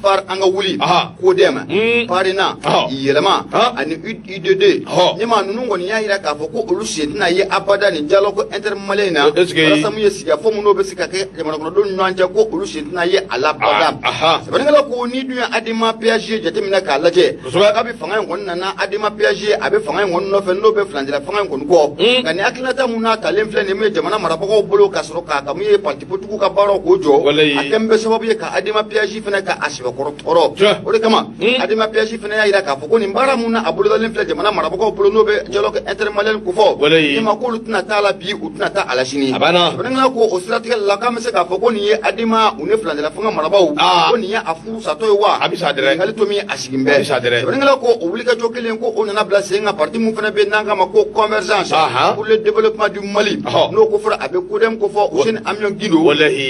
B: FARE an ka wuli, CODEM, PARENA, Yɛlɛma ani UDD, ɲɛma ninnu kɔni y'a jira k'a fɔ ko olu sen tɛna ye abada nin dialogue intermalien in na, walasa mun ye sigikafɔ minnu bɛ se ka kɛ jamana kɔnɔdenw ni ɲɔgɔn cɛ, ko olu sen tɛna ye a la abada. Sɛbɛnnikɛla ko n'i dun ye ADEMA PAG jateminɛ k'a lajɛ, kabi fanga in kɔni nana, ADEMA PAG a bɛ fanga in kɔni nɔfɛ, n'o bɛ furancɛla fanga in kɔni kɔ. Nka nin hakilinata mun n'a talen filɛ nin ye jamana marabagaw bolo, ka sɔrɔ k'a ka mun ye parti politikiw ka baaraw k'o jɔ, a kɛn bɛ sababu ye ka ADEMA PAG fana ka a sɛbɛkɔrɔ tɔɔrɔ. O de kama ADEMA PAG fana y'a jira k'a fɔ ko nin baara mun na a bolodalen filɛ jamana marabagaw bolo, n'o bɛ dialogue intermalien kofɔ, ɲɛma k'olu tɛna taa la bi, u tɛna taa a la sini. Sɛbɛnnikɛla ko o siratigɛ la, k'an bɛ se k'a fɔ ko nin ye ADEMA u ni furancɛla fanga marabaaw, ko nin ye a furu satɔ ye wa?
A: A bɛ sa dɛrɛ.
B: Ɲininkali to min a sigin bɛ. Sɛbɛnnikɛla ko o wulikajɔ kelen ko o nana bila sen kan, parti mun fana bɛ n'an k'a ma ko Convergence pour le développement du Mali, n'o ko fɔra a bɛ CODEM kofɔ, Useni Amiɔn Gindo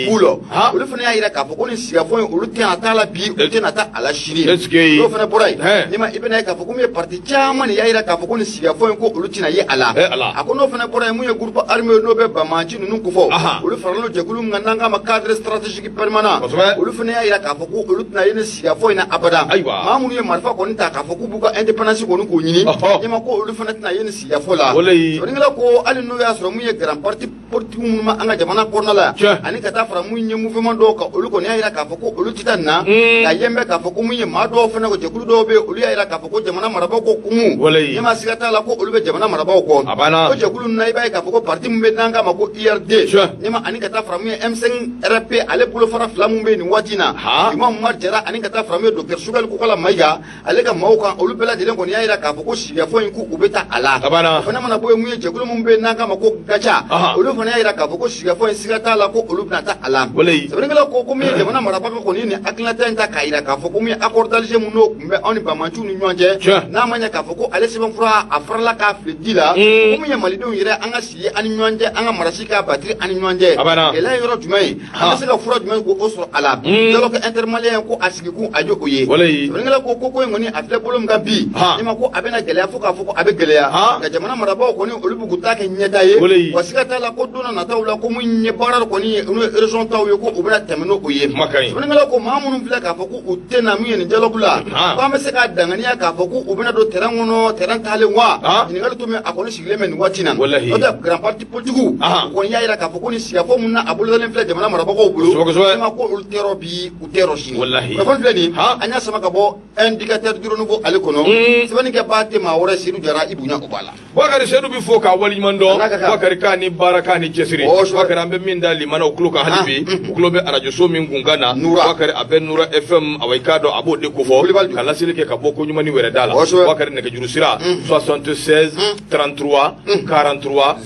B: Pulo, olu fana y'a jira k'a fɔ ko nin sigikafɔ in, olu tɛna taa la bi, u tɛna taa a la sini. N'o fana bɔra yen, n'i ma i bɛna ye k'a fɔ ko mun ye parti caman de y'a jira k'a fɔ ko nin sigikafɔ in, ko olu tɛna ye a la. A ko n'o fana bɔra yen, mun ye groupe armé n'o bɛ banbaanci ninnu kofɔ, olu faralen don jɛkulu min kan n'an k'a ma cadre stratégique permanent, olu fana y'a jira k'a fɔ ko olu tɛna ye nin sigikafɔ in na abada. Maa minnu ye marifa kɔni ta k'a fɔ k'u b'u ka indépendance kɔni k'o ɲini, ɲɛma ko olu fana tɛna ye nin sigikafɔ la. Sɛbɛnnikɛla ko hali n'o y'a sɔrɔ mun ye grand parti politique minnu ma an ka jamana kɔnɔna la, ani ka taa fara mun ye mouvement dɔw kan, olu kɔni y'a jira k'a fɔ ko olu tɛ taa nin na. Nka yen bɛ k'a fɔ ko mun ye maa dɔw fana ko jɛkulu dɔw bɛ yen, olu y'a jira k'a fɔ ko jamana marabaaw ko kumu, ɲɛma siga t'a la ko olu bɛ jamana marabaaw kɔ. O jɛkulu ninnu na, i b'a ye k'a fɔ ko parti min bɛ n'an k'a ma ko URD, ɲɛma ani ka taa fara mun ye M5 RP, ale bolofara fila mun bɛ yen nin waati in na, Imam Umar Jara, ani ka taa fara mun ye docteur Choguel Kokala Mayiga ale ka maaw kan, olu bɛɛ lajɛlen kɔni y'a jira k'a fɔ ko sigikafɔ in k'u bɛ taa a la. O fana mana bɔ yen, mun ye jɛkulu min bɛ yen n'an k'a ma ko GATIA, olu fana y'a jira k'a fɔ ko sigikafɔ in siga t'a la ko olu bɛna taa a la. Sɛbɛnnikɛla ko min ye jamana marabaga kɔni ye nin hakilinata in ta k'a jira k'a fɔ ko min ye accord d'Alger mun n'o tun bɛ anw ni banbaanciw ni ɲɔgɔn cɛ, n'a ma ɲɛ k'a fɔ ko ale sɛbɛnfura a farala k'a fili ji la, ko min ye malidenw yɛrɛ an ka sigi an ni ɲɔgɔn cɛ, an ka marasi k'a batiri an ni ɲɔgɔn cɛ, gɛlɛya ye yɔrɔ jumɛn ye, an bɛ se ka fura jumɛn k'o sɔrɔ a la? Dialogue intermalien ko a sigikun a ye o ye. Sɛbɛnnikɛla ko in kɔni a filɛ bolo min kan bi, ne ma ko a bɛna gɛlɛya fo k'a fɔ ko a bɛ gɛlɛya, nka jamana marabaaw kɔni olu b'u k'u ta kɛ ɲɛta ye, wa siga t'a la ko don nataw la, ko mun ye baara kɔni ye n'o ye région taw ye, ko u bɛna tɛmɛ n'o ye. Sɛbɛnnikɛla ko maa minnu filɛ k'a fɔ ko u tɛ na min ye nin dialogue la, ko an bɛ se k'a danganiya k'a fɔ ko u bɛna don terrain kɔnɔ, terrain taalen wa? Ɲininkali to min a kɔni sigilen bɛ nin waati in na. N'o tɛ grand parti politique u kɔni y'a jira k'a fɔ ko nin sigikafɔ mun na a bolodalen filɛ jamana marabagaw bolo, ma ko olu tɛ yɔrɔ bi, u tɛ yɔrɔ sini. Kunnafoni filɛ nin, an y'a sama ka bɔ Indicateur du Renouveau ale kɔnɔ. Sɛbɛnnikɛbaa tɛ maa wɛrɛ, Seydou Jara, i bonya o b'a la.
A: Bakari Seydou bɛ fo k'a waleɲuman dɔn. Bakari, k'a ni baara, k'a ni cɛsiri. Bakari, an bɛ min da limanaw tulo kan hali bi, u tulo bɛ arajoso min kunkan na, Bakari, a bɛ Nura FM, awa i k'a dɔn a b'o de kofɔ ka laseli kɛ ka bɔ Koɲumani wɛrɛda la. Bakari, nɛgɛjuru sira 76 33 43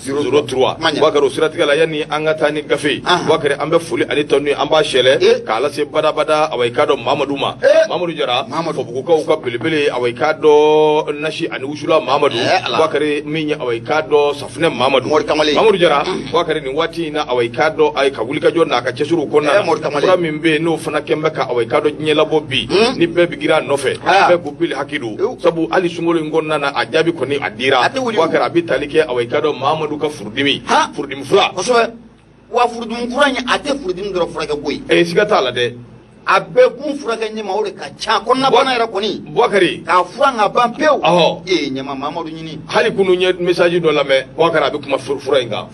A: 03. Bakari, o siratigɛ la, yanni an ka taa ni gafe, Bakari, an bɛ foli ani tanu an b'a sɛlɛ k'a lase badabada, awa i k'a dɔn Mamadu ma, Mamadu Jara, Fɔbugukaw ka belebele, awa i k'a dɔn nasi ani wusula Mamadu. Bakari, min ye, awa i k'a dɔn safunɛ Mamadu, Mamadu Jara. Bakari, nin waati in na, awa i k'a dɔn a ye ka wulikajɔ n'a ka cɛsiriw kɔnɔna na, fura min bɛ yen n'o fana kɛn bɛ ka, awa i k'a dɔn diɲɛ labɔ bi, ni bɛɛ bɛ girin a nɔfɛ, bɛɛ ko bili haki don, sabu hali sunkalo in kɔnɔna na, a jaabi kɔni a dira. Bakari, a bɛ tali kɛ, awa i k'a dɔn Mamadu ka furudimi, furudimi fura.
B: Kosɛbɛ, wa furudimi fura in, a tɛ furudimi dɔrɔn furakɛ koyi.
A: Ee, siga t'a la dɛ.
B: A bɛ kun furakɛ ɲɛma, o de ka ca, kɔnɔnabana yɛrɛ kɔni.
A: Bakari.
B: K'a furan ka ban pewu.
A: Ɔhɔ.
B: Ee, ɲɛma, Mamadu ɲini.
A: Hali kunun n ye message dɔ lamɛn, Bakari, a bɛ kuma fura in kan.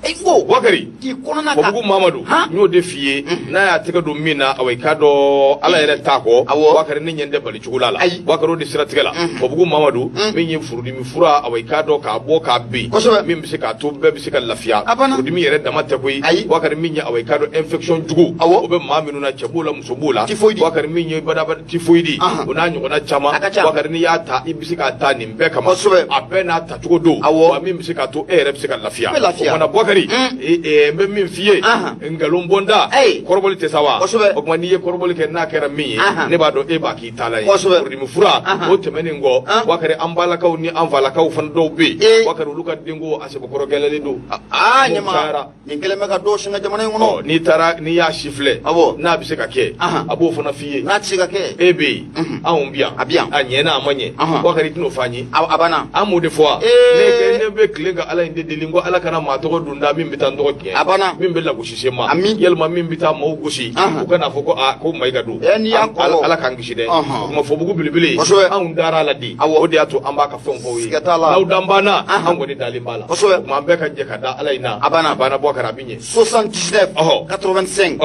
B: I ko.
A: Bakari.
B: K'i kɔnɔna ka.
A: Fɔbugu Mamadu. N y'o de f'i ye. N'a y'a tɛgɛ don min na, awa i k'a dɔn Ala yɛrɛ t'a kɔ.
B: Awɔ.
A: Bakari, ne ɲɛ tɛ bali cogo la.
B: Ayi.
A: Bakari, o de siratigɛ la, Fɔbugu Mamadu, min ye furudimi fura, awa i k'a dɔn k'a bɔ k'a bin.
B: Kosɛbɛ.
A: Min bɛ se k'a to bɛɛ bɛ se ka lafiya.
B: A banna.
A: Furudimi yɛrɛ dama tɛ koyi.
B: Ayi.
A: Bakari, min ye, awa i k'a dɔn infection jugu.
B: Awɔ.
A: O bɛ maa minnu na, cɛ b'o la, muso b'o la.
B: Typhoïde.
A: Bakari, min ye badabada typhoïde. O n'a ɲɔgɔnna caman.
B: A ka ca.
A: Bakari, n'i y'a ta, i bɛ se k'a ta nin bɛɛ kama.
B: Kosɛbɛ.
A: A bɛɛ n'a tacogo don.
B: Awɔ.
A: Wa min bɛ se k'a to e yɛrɛ bɛ se ka lafiya.
B: I bɛ lafiya.
A: O kumana Bakari, n bɛ min f'i ye, nkalon bɔnda, kɔrɔbɔli tɛ sa wa?
B: Kosɛbɛ.
A: O tuma n'i ye kɔrɔbɔli kɛ, n'a kɛra min ye, ne b'a dɔn e b'a k'i taala ye.
B: Kosɛbɛ.
A: Furudimi fura, o tɛmɛnen kɔ, Bakari, an balakaw ni an falakaw fana dɔw bɛ yen, Bakari, olu ka denko a sɛbɛkɔrɔ gɛlɛlen don.
B: Aa.
A: N'o
B: Ɲɛma
A: cayara.
B: Nin kɛlen bɛ ka dɔw sɛgɛn jamana in kɔnɔ.
A: N'i taara, n'i y'a sifflé, n'a bɛ se ka kɛ, a b'o fana f'i ye.
B: N'a tɛ se ka kɛ.
A: E bɛ yen, anw bɛ yan.
B: A bɛ yan.
A: A ɲɛna, a ma ɲɛ, Bakari, i tɛn'o fɔ an ye.
B: A banna.
A: An m'o de fɔ wa? Ne bɛ tilen ka Ala in de deli ko Ala kana maa tɔgɔ don da min bɛ taa n tɔgɔ tiɲɛ.
B: A banna.
A: Min bɛ lagosi se ma.
B: Ami.
A: Yalima min bɛ taa maaw gosi. U kana fɔ ko aa, ko Mayiga don.
B: N'i y'a kɔrɔ.
A: Ala k'an kisi dɛ. O kuma Fɔbugu belebele.
B: Kosɛbɛ.
A: Anw dara a la de.
B: Awɔ.
A: O de y'a to an b'a ka fɛnw fɔ aw ye.
B: Siga t'a la.
A: N'aw dan banna, an kɔni dalen b'a la.
B: Kosɛbɛ.
A: O tuma an bɛɛ ka jɛ ka da Ala in na.
B: A banna.
A: A banna, Bubakari, a bɛ ɲɛ.
B: 79 85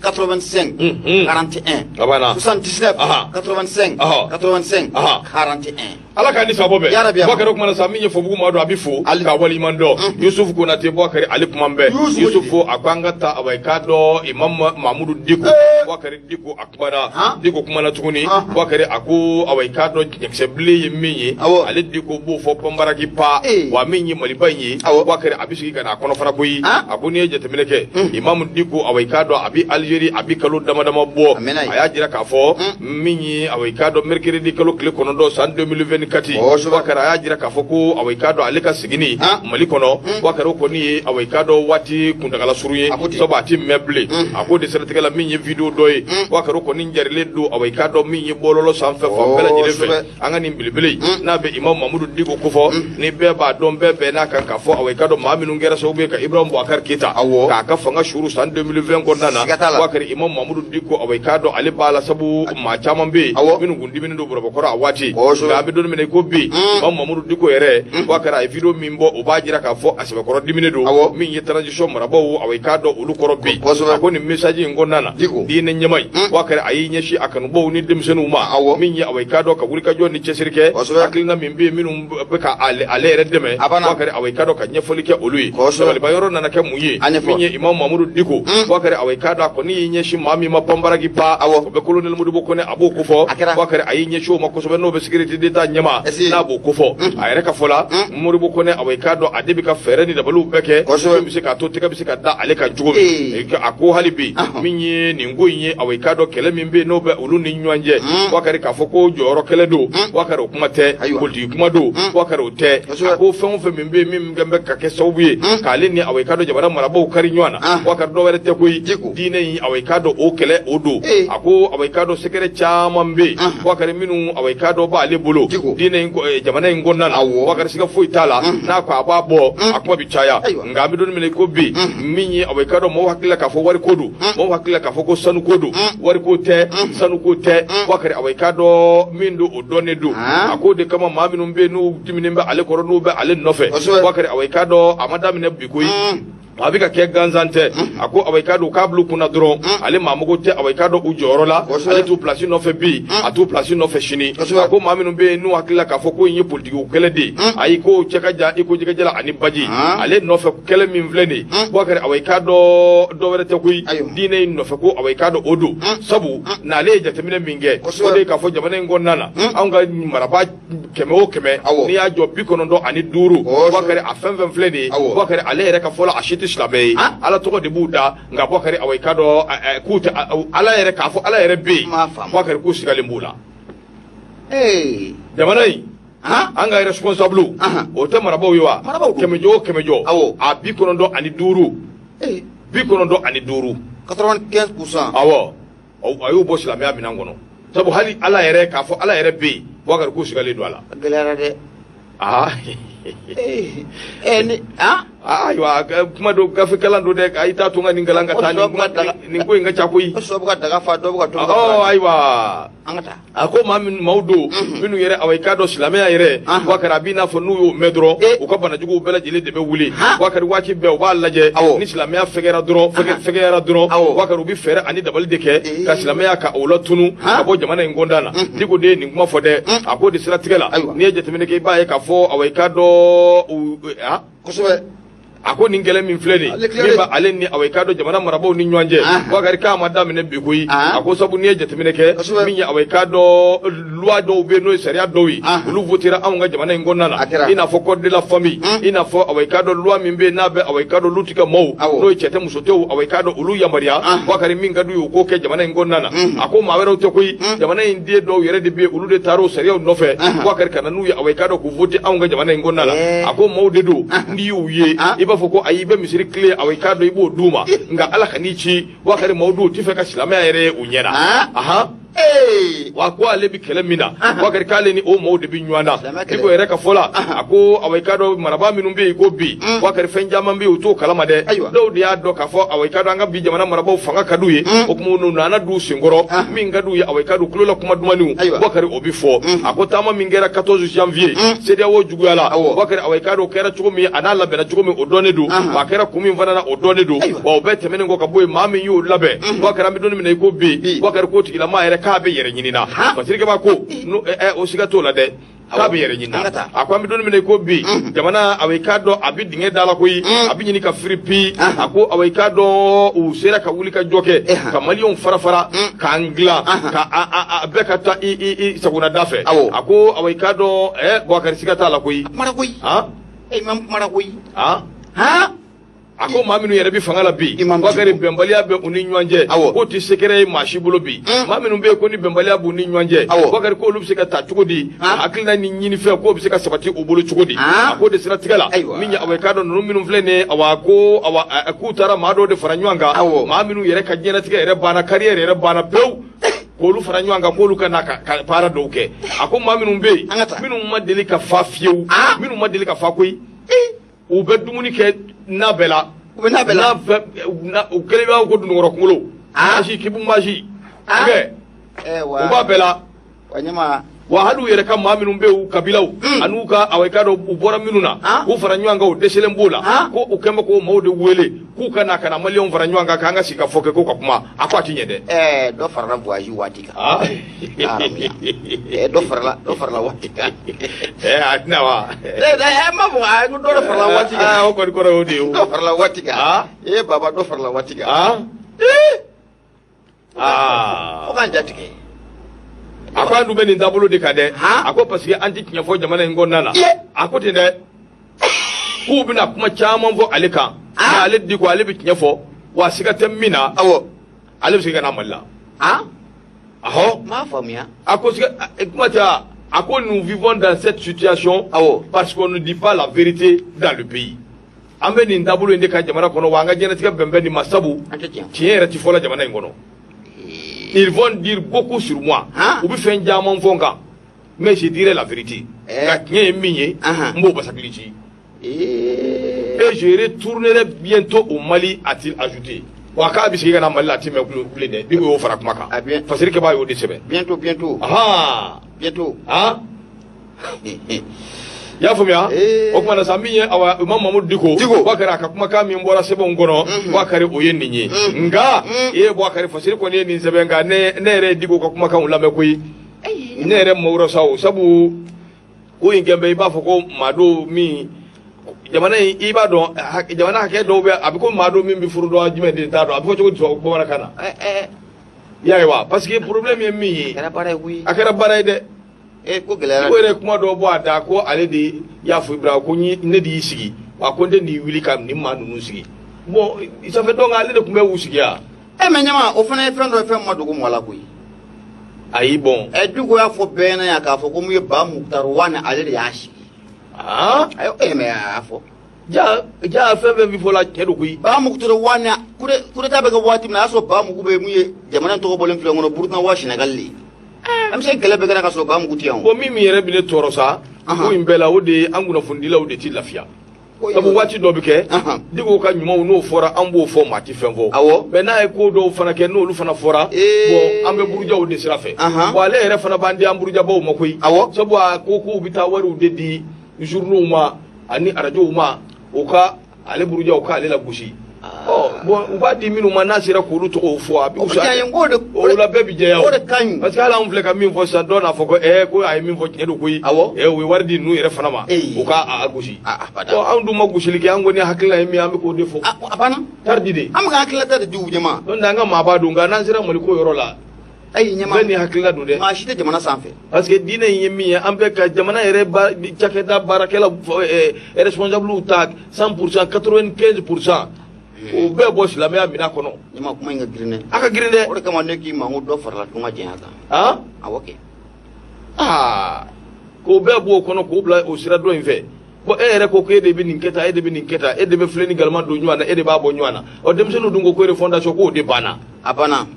B: 85 41.
A: A banna.
B: 79 85 85 41.
A: Ala k'a ni sabɔ bɛɛ.
B: Yarabi.
A: Bubakari, o kumana sa, min ye Fɔbugu maa don, a bɛ fo
B: Ali.
A: k'a waleɲuman dɔn. Yusufu Konate, Bubakari, ale kuma bɛɛ.
B: Yusufu.
A: Yusufu, a ko an ka taa, awa i k'a dɔn Imam Mamudu Diko. Bubakari, Diko a kumana. Diko kumana tuguni. Bubakari, a ko awa i k'a dɔn ɲɛkisɛbilen ye min ye. Ale Diko b'o fɔ panbaraki pa. Wa min ye Maliba in ye, Bubakari, a bɛ sigi ka n'a kɔnɔ fara koyi. A ko n'i ye jateminɛ kɛ, Imam Diko, awa i k'a dɔn a bɛ Algérie, a bɛ kalo dama dama bɔ.
B: A mɛnna yen.
A: A y'a jira k'a fɔ min ye, awa i k'a dɔn mercredi kalo tile 9 san 2024, Bubakari, a y'a jira k'a fɔ ko awa i k'a dɔn ale ka seginni Mali kɔnɔ, Bubakari, o kɔni ye, awa i k'a dɔn waati kuntagala surun ye,
B: A ko ten.
A: sabu a ti mɛn bilen. A ko de siratigɛ la, min ye video dɔ ye, Bubakari, o kɔni jarilen don, awa i k'a dɔn min ye bɔlɔlɔ sanfɛ fan bɛɛ lajɛlen fɛ. An ka nin belebele in, n'a bɛ Imam Mamudu Diko kofɔ, ni bɛɛ b'a dɔn, bɛɛ bɛn n'a kan k'a fɔ, awa i k'a dɔn maa minnu kɛra sababu ye ka Ibrahim Boubacar Keita k'a ka fanga suru san 2020 kɔnɔna na,
B: Siga t'a la.
A: Bubakari, Imam Mamudu Diko, awa i k'a dɔn ale b'a la, sabu maa caman bɛ yen minnu kun diminen don Bɔrɔbɔkɔrɔ a waati. Nka an bɛ don min na i ko bi, Imam Mamudu Diko yɛrɛ, Bubakari, a ye video min bɔ, o b'a jira k'a fɔ a sɛbɛkɔrɔ diminen don min ye transition marabaaw, awa i k'a dɔn olu kɔrɔ bi. A ko nin message in kɔnɔna na, diinɛ ɲɛmaa in, Bubakari, a y'i ɲɛsin a kanubaw ni denmisɛnninw ma, min ye, awa i k'a dɔn ka wulikajɔ ni cɛsiri kɛ, hakilina min bɛ yen minnu bɛ ka ale yɛrɛ dɛmɛ, Bubakari, awa i k'a dɔn ka ɲɛfɔli kɛ olu ye. Dabaliba yɔrɔ nana kɛ mun ye? Min ye Imam Mamudu Diko, Bubakari, awa i k'a dɔn a kɔni y'i ɲɛsin maa min ma panbaraki pa, o bɛ colonel Modibo Kone, a b'o kofɔ. Bubakari, a y'i ɲɛsin o ma kosɛbɛ, n'o bɛ sécurité d'État ɲɛmaa, n'a b'o kofɔ. A yɛrɛ ka fɔ la, Modibo Kone, awa i k'a dɔn a de bɛ ka fɛɛrɛ ni dabaliw bɛɛ kɛ min bɛ se k'a to tɛgɛ bɛ se ka da ale kan cogo min. A ko hali bi, min ye nin ko in ye, awa i k'a dɔn kɛlɛ min bɛ yen n'o bɛ olu ni ɲɔgɔn cɛ, Bubakari, k'a fɔ ko jɔyɔrɔ kɛlɛ don, Bubakari, o kuma tɛ, politiki kuma don, Bubakari, o tɛ. A ko fɛn o fɛn min bɛ yen min bɛ ka kɛ sababu ye k'ale ni, awa i k'a dɔn jamana marabaaw kari ɲɔgɔn na, Bubakari, dɔ wɛrɛ tɛ koyi, diinɛ in, awa i k'a dɔn o kɛlɛ o don. A ko awa i k'a dɔn secret caman bɛ yen, Bubakari, minnu, awa i k'a dɔn b'ale bolo diinɛ in, jamana in kɔnɔna na. Bubakari, siga foyi t'a la, n'a ko a b'a bɔ, a kuma bɛ caya. Nka an bɛ don min na i ko bi, min ye, awa i k'a dɔn maaw hakili la k'a fɔ wariko don, maaw hakili la k'a fɔ ko sanuko don, wariko tɛ, sanuko tɛ. Bubakari, awa i k'a dɔn min don, o dɔnnen don. A k'o de kama maa minnu bɛ yen n'u diminen bɛ ale kɔrɔ, n'u bɛ ale nɔfɛ, Bubakari, awa i k'a dɔn a ma daminɛ bi koyi. A bɛ ka kɛ gansan tɛ. A ko awa i k'a dɔn k'a bila u kunna dɔrɔn, ale maa mago tɛ awa i k'a dɔn u jɔyɔrɔ la. Ale t'u place nɔfɛ bi, a t'u place nɔfɛ sini. A ko maa minnu bɛ yen n'u hakili la k'a fɔ ko in ye politiki kɛlɛ de ye, ayi, k'o cɛ ka jan i ko jɛgɛjalan ani baji. Ale nɔfɛ kɛlɛ min filɛ nin ye, Bubakari, awa i k'a dɔn dɔ wɛrɛ tɛ koyi, diinɛ in nɔfɛ ko awa i k'a dɔn o don. Sabu n'ale ye jateminɛ min kɛ, o de ye k'a fɔ jamana in kɔnɔna na, anw ka marabaa kɛmɛ o kɛmɛ, n'i y'a jɔ 95, Bubakari, a fɛn fɛn filɛ nin ye, Bubakari, ale yɛrɛ ka fɔ la, a si tɛ silamɛ ye. Ala tɔgɔ de b'u da, nka Bubakari, awa i k'a dɔn k'u tɛ Ala yɛrɛ, k'a fɔ Ala yɛrɛ bɛ yen, Bubakari, k'u sigalen b'u la. Jamana in, an ka responsable, o tɛ marabaaw ye wa? Kɛmɛ jɔ o kɛmɛ jɔ, a 95, 95,
B: 95%.
A: Awɔ, a y'o bɔ silamɛya minɛn kɔnɔ, sabu hali Ala yɛrɛ, k'a fɔ Ala yɛrɛ bɛ yen, Bubakari, k'u sigalen don a la.
B: A gɛlɛyara dɛ.
A: Aa.
B: Ni
A: ayiwa, kuma don, gafe kalan don dɛ. I t'a to n ka nin kalan ka taa, nin ko in ka ca koyi.
B: Sɔ bɛ ka daga fa, dɔ bɛ ka tobi.
A: Ɔ ayiwa.
B: An ka taa.
A: A ko maa min maaw don minnu yɛrɛ, awa i k'a dɔn silamɛya yɛrɛ, Bubakari, a b'i n'a fɔ n'u y'o mɛn dɔrɔn, u ka banajuguw bɛɛ lajɛlen de bɛ wuli. Bubakari, waati bɛɛ u b'a lajɛ, ni silamɛya fɛgɛyara dɔrɔn, fɛgɛyara dɔrɔn, Bubakari, u bɛ fɛɛrɛ ani dabali de kɛ ka silamɛya ka o latunu ka bɔ jamana in kɔnɔna na. Diko de ye nin kuma fɔ dɛ. A ko de siratigɛ la, n'i ye jateminɛ kɛ, i b'a ye k'a fɔ awa i k'a dɔn
B: kosɛbɛ.
A: A ko nin kɛlɛ min filɛ nin min bɛ ale ni awa i k'a dɔn jamana marabaaw ni ɲɔgɔn cɛ, Bubakari, k'a ma daminɛ bi koyi. A ko sabu n'i ye jateminɛ kɛ, min ye awa i k'a dɔn loi dɔw bɛ yen, n'o ye sariya dɔw ye, olu votera anw ka jamana in kɔnɔna na, i n'a fɔ code de la famille, i n'a fɔ awa i k'a dɔn loi min bɛ yen n'a bɛ awa i k'a dɔn luti ka maaw, n'o ye cɛ tɛ muso tɛ, awa i k'a dɔn olu yamaruya, Bubakari, min ka d'u ye u k'o kɛ jamana in kɔnɔna na. A ko maa wɛrɛw tɛ koyi, jamana in den dɔw yɛrɛ de bɛ yen, olu de taara o sariyaw nɔfɛ, Bubakari, ka na n'u ye awa i k'a dɔn k'u voter anw ka jamana in kɔnɔna la. A ko maaw de don, n'i y'u ye, i b'a fɔ ko ayi, i bɛ misiri clé awa i k'a dɔn i b'o d'u ma, nka Ala ka n'i ci, Bubakari, maaw don u tɛ fɛ ka silamɛya yɛrɛ ye u ɲɛ na. Ahan, wa ko ale bɛ kɛlɛ min na, Bubakari, k'ale ni o maaw de bɛ ɲɔgɔn na. Diko yɛrɛ ka fɔ la, a ko awa i k'a dɔn marabaa minnu bɛ yen ko bi, Bubakari, fɛn caman bɛ yen u t'o kalama dɛ. Dɔw de y'a dɔn k'a fɔ awa i k'a dɔn an ka bi jamana marabaaw fanga ka d'u ye, o tuma u nana d'u senkɔrɔ, min ka d'u ye, awa i k'a dɔn tulo la kuma dumanniw, Bubakari, o bɛ fɔ. A ko taama min kɛra 14 janvier, CEDEAO juguyala, Bubakari, awa i k'a dɔn o kɛra cogo min, a n'a labɛnna cogo min, o dɔnnen don, wa a kɛra kun min fana na, o dɔnnen don. Wa o bɛɛ tɛmɛnen kɔ ka bɔ yen, maa min y'o labɛn, Bubakari, an bɛ don min na i ko bi, Bubakari, k'o tigilamaa yɛrɛ k'a bɛ yɛrɛ ɲini na. Fasirikɛba ko o siga t'o la dɛ, k'a bɛ yɛrɛ ɲini na. A ko an bɛ don min na i ko bi, jamana, awa i k'a dɔn a bɛ dingɛ da la koyi, a bɛ ɲini ka firi pi. A ko awa i k'a dɔn u sera ka wuli ka jɔ kɛ ka Maliyɛnw fara fara k'an dilan ka a bɛɛ ka taa i sagona da fɛ. A ko awa i k'a dɔn Bubakari, siga t'a la koyi.
B: Kumara koyi. Imam kumara koyi.
A: A ko maa minnu yɛrɛ bɛ fanga la bi, Bubakari, bɛnbaliya bɛ u ni ɲɔgɔn cɛ, k'o tɛ secret ye maa si bolo bi. Maa minnu bɛ yen ko ni bɛnbaliya b'u ni ɲɔgɔn cɛ, Bubakari, k'olu bɛ se ka ta cogo di, hakilina ni ɲinifɛn k'o bɛ se ka sabati u bolo cogo di? A k'o de siratigɛ la, min ye awa i k'a dɔn ninnu minnu filɛ nin ye, awa ko awa k'u taara maa dɔw de fara ɲɔgɔn kan, maa minnu yɛrɛ ka diɲɛlatigɛ yɛrɛ banna, carrière yɛrɛ banna pewu, k'olu fara ɲɔgɔn kan k'olu ka na ka baara dɔw kɛ. A ko maa minnu bɛ yen, minnu ma deli ka fa fiyewu, minnu ma deli ka fa koyi, u bɛ dumuni kɛ na bɛɛ la,
B: u bɛ na bɛɛ la,
A: u kɛlen b'a fɔ ko dununkɔrɔ kunkolo, masi kibu masi kɛ, u b'a bɛɛ la. Wa hali u yɛrɛ ka maa minnu bɛ yen, u kabilaw an'u ka awa i k'a dɔn u bɔra minnu na, k'u fara ɲɔgɔn kan, u dɛsɛlen b'o la, ko u kɛn bɛ k'o maaw de wele k'u ka na ka na Maliyɛnw fara ɲɔgɔn kan k'an ka sigi ka fɔ kɛ ko ka kuma. A ko a ti ɲɛ dɛ.
B: Dɔ farala voyage waati kan. Dɔ farala waati kan.
A: A tɛna wa?
B: Ma fɔ a ko dɔ de farala waati kan.
A: O kɔni kɔrɔ y'o de ye o.
B: Dɔ farala waati kan. Baba, dɔ farala waati kan. Fo k'an jatigɛ.
A: A ko an dun bɛ nin taabolo de kan dɛ. A ko parce que an tɛ tiɲɛ fɔ jamana in kɔnɔna na. A ko ten dɛ, k'u bɛna kuma caman fɔ ale kan, nka ale di ko ale bɛ tiɲɛ fɔ, wa siga tɛ min na, ale bɛ se ka na Mali la. Ahɔ.
B: M'a faamuya.
A: A ko siga kuma tɛ a ko nous vivons dans cette situation parce qu'on ne dit pas la vérité dans le pays. An bɛ nin taabolo in de kan jamana kɔnɔ, wa an ka diɲɛlatigɛ bɛn bɛ nin ma, sabu tiɲɛ yɛrɛ ti fɔla jamana in kɔnɔ. Ils vont dire beaucoup sur moi, u bɛ fɛn caman fɔ n kan, mais je dirai la vérité. Nka tiɲɛ ye min ye, n b'o basakili ci. Et je retournerai bientôt au Mali, a-t-il ajouté. Wa k'a bɛ segin ka na Mali la, a ti mɛn bilen dɛ. Diko y'o fara kuma kan. Fasiri Kɛba y'o de sɛbɛn.
B: Bientôt, bientôt. Bientôt.
A: I y'a faamuya? O tuma na sa, min ye awa Imam Mamudu Diko,
B: Diko.
A: Bubakari, a ka kumakan min bɔra sɛbɛnw kɔnɔ, Bubakari, o ye nin ye. Nka e Bubakari, Fasiri kɔni ye nin sɛbɛn, nka ne yɛrɛ ye Diko ka kumakanw lamɛn koyi. Ne yɛrɛ mawura sa o, sabu ko in kɛn bɛ i b'a fɔ ko maa dɔw min jamana in, i b'a dɔn, jamana hakɛ dɔw bɛ, a bɛ ko maa dɔw min bɛ furu dɔn jumɛn de t'a dɔn, a bɛ fɔ cogo di bamanankan na? I y'a ye wa? Parce que problème ye min ye,
B: A kɛra baara ye koyi.
A: A kɛra baara ye dɛ.
B: E, ko gɛlɛyara.
A: O yɛrɛ kuma dɔ bɔ a da ko ale de y'a fɔ Ibrahima ko ne de y'i sigi wa, ko n tɛ n'i wuli ka nin maa ninnu sigi. Bon, ça fait donc ale de tun bɛ u sigi yan.
B: E mais ɲama, o fana ye fɛn dɔ ye, fɛn ma dogo mɔgɔ la koyi.
A: Ayi, bon.
B: Ɛ, Diko y'a fɔ bɛɛ ɲɛna yan k'a fɔ ko mun ye Ba Mukutari Wane, ale de y'a sigi. Ayi, e mais a y'a fɔ.
A: Ja ja, fɛn fɛn bɛ fɔ la, tiɲɛ don koyi.
B: Ba Mukutari Wane, coup d'état bɛ kɛ waati min na, a y'a sɔrɔ Ba Mugu bɛ mun ye, jamana in tɔgɔ bɔlen filɛ n kɔnɔ, Burukina wa Senegali de. An bɛ se kɛlɛ bɛɛ kɛra ka sɔrɔ Ba Mugu tɛ yan o.
A: Bon, min yɛrɛ bɛ ne tɔɔrɔ sa, ko in bɛɛ la, o de ye an kunnafonidilaw de ti lafiya. Sabu waati dɔ bɛ kɛ, Diko ka ɲumanw n'o fɔra, an b'o fɔ, maa ti fɛn fɔ. Mais n'a ye ko dɔw fana kɛ, n'olu fana fɔra, bon, an bɛ burujaw de sira fɛ. Bon, ale yɛrɛ fana b'an di an burujabaw ma koyi. Sabu a ko k'u bɛ taa wariw de di journaux ma ani arajow ma, u ka ale burujaw k'ale la gosi. Ɔ bon, u b'a di minnu ma, n'a sera k'olu tɔgɔw fɔ, a bɛ
B: O
A: wusa.
B: ɲi, k'o de
A: O la bɛɛ bi jɛya o.
B: O de ka ɲi.
A: Parce que hali anw filɛ ka min fɔ sisan, dɔw n'a fɔ ko ko a ye min fɔ, tiɲɛ don koyi. U ye wari di ninnu yɛrɛ fana ma, u ka a gosi.
B: Abada.
A: Bon, anw dun ma gosili kɛ, an kɔni hakilina ye min ye, an bɛ k'o de fɔ.
B: A banna.
A: Taridi de.
B: An bɛ ka hakilina de di u ɲɛma.
A: N'o tɛ, an ka maaba don, nka n'an sera Maliko yɔrɔ la,
B: Ayi ɲɛma.
A: bɛɛ ni hakilina don dɛ.
B: Maa si tɛ jamana sanfɛ.
A: Parce que diinɛ in ye min ye, an bɛ ka jamana yɛrɛ ba cakɛda baarakɛla responsable ta 100%, 95%, o bɛɛ bɔ silamɛya minɛn kɔnɔ.
B: Ɲɛma, kuma in ka girin dɛ.
A: A ka girin dɛ.
B: O de kama ne k'i ma ko dɔ farala tun ka jɛnya kan. Awɔ kɛ.
A: Aa, k'o bɛɛ b'o kɔnɔ k'o bila o sira dɔ in fɛ. Bon, e yɛrɛ ko k'e de bɛ nin kɛ tan, e de bɛ nin kɛ tan, e de bɛ filen ni galama don ɲɔgɔn na, e de b'a bɔ ɲɔgɔn na. Ɔ, denmisɛnninw dun ko ko refondation, k'o de banna.
B: A banna.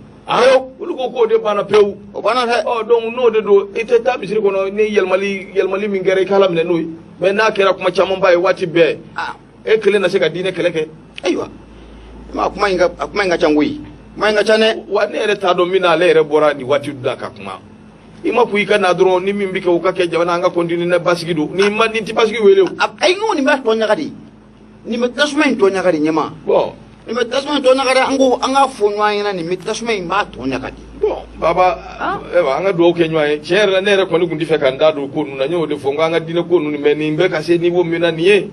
A: Olu ko k'o de banna pewu.
B: O banna dɛ.
A: Ɔ donc, n'o de don, i tɛ taa misiri kɔnɔ ni yɛlɛmali min kɛra, i k'a laminɛ n'o ye. Mais n'a kɛra kuma camanba ye waati bɛɛ, e kelen na se ka diinɛ kɛlɛ kɛ?
B: Ayiwa, a kuma in ka, a kuma in ka ca koyi, kuma in ka ca dɛ.
A: Wa ne yɛrɛ t'a dɔn min na ale yɛrɛ bɔra nin waati da ka kuma. I ma ko i ka na dɔrɔn, ni min bɛ kɛ, o ka kɛ, jamana an ka continuer ne basigi don ni ma nin tɛ basigi wele o.
B: Ayi, n ko nin b'a tɔ ɲaga de, nin bɛ tasuma in tɔ ɲaga de ɲɛma.
A: Bon.
B: Nin bɛ tasuma in tɔ ɲaga dɛ. An ko an k'a fɔ ɲɔgɔn ɲɛna, nin bɛ tasuma in b'a tɔ ɲaga de.
A: Bon baba, ayiwa, an ka dugawu kɛ ɲɔgɔn ye. Tiɲɛ yɛrɛ la, ne yɛrɛ kɔni tun tɛ fɛ ka n da don ko ninnu na. N y'o de fɔ n ko an ka diinɛ ko ninnu, mais nin bɛ ka se niveau min na nin ye,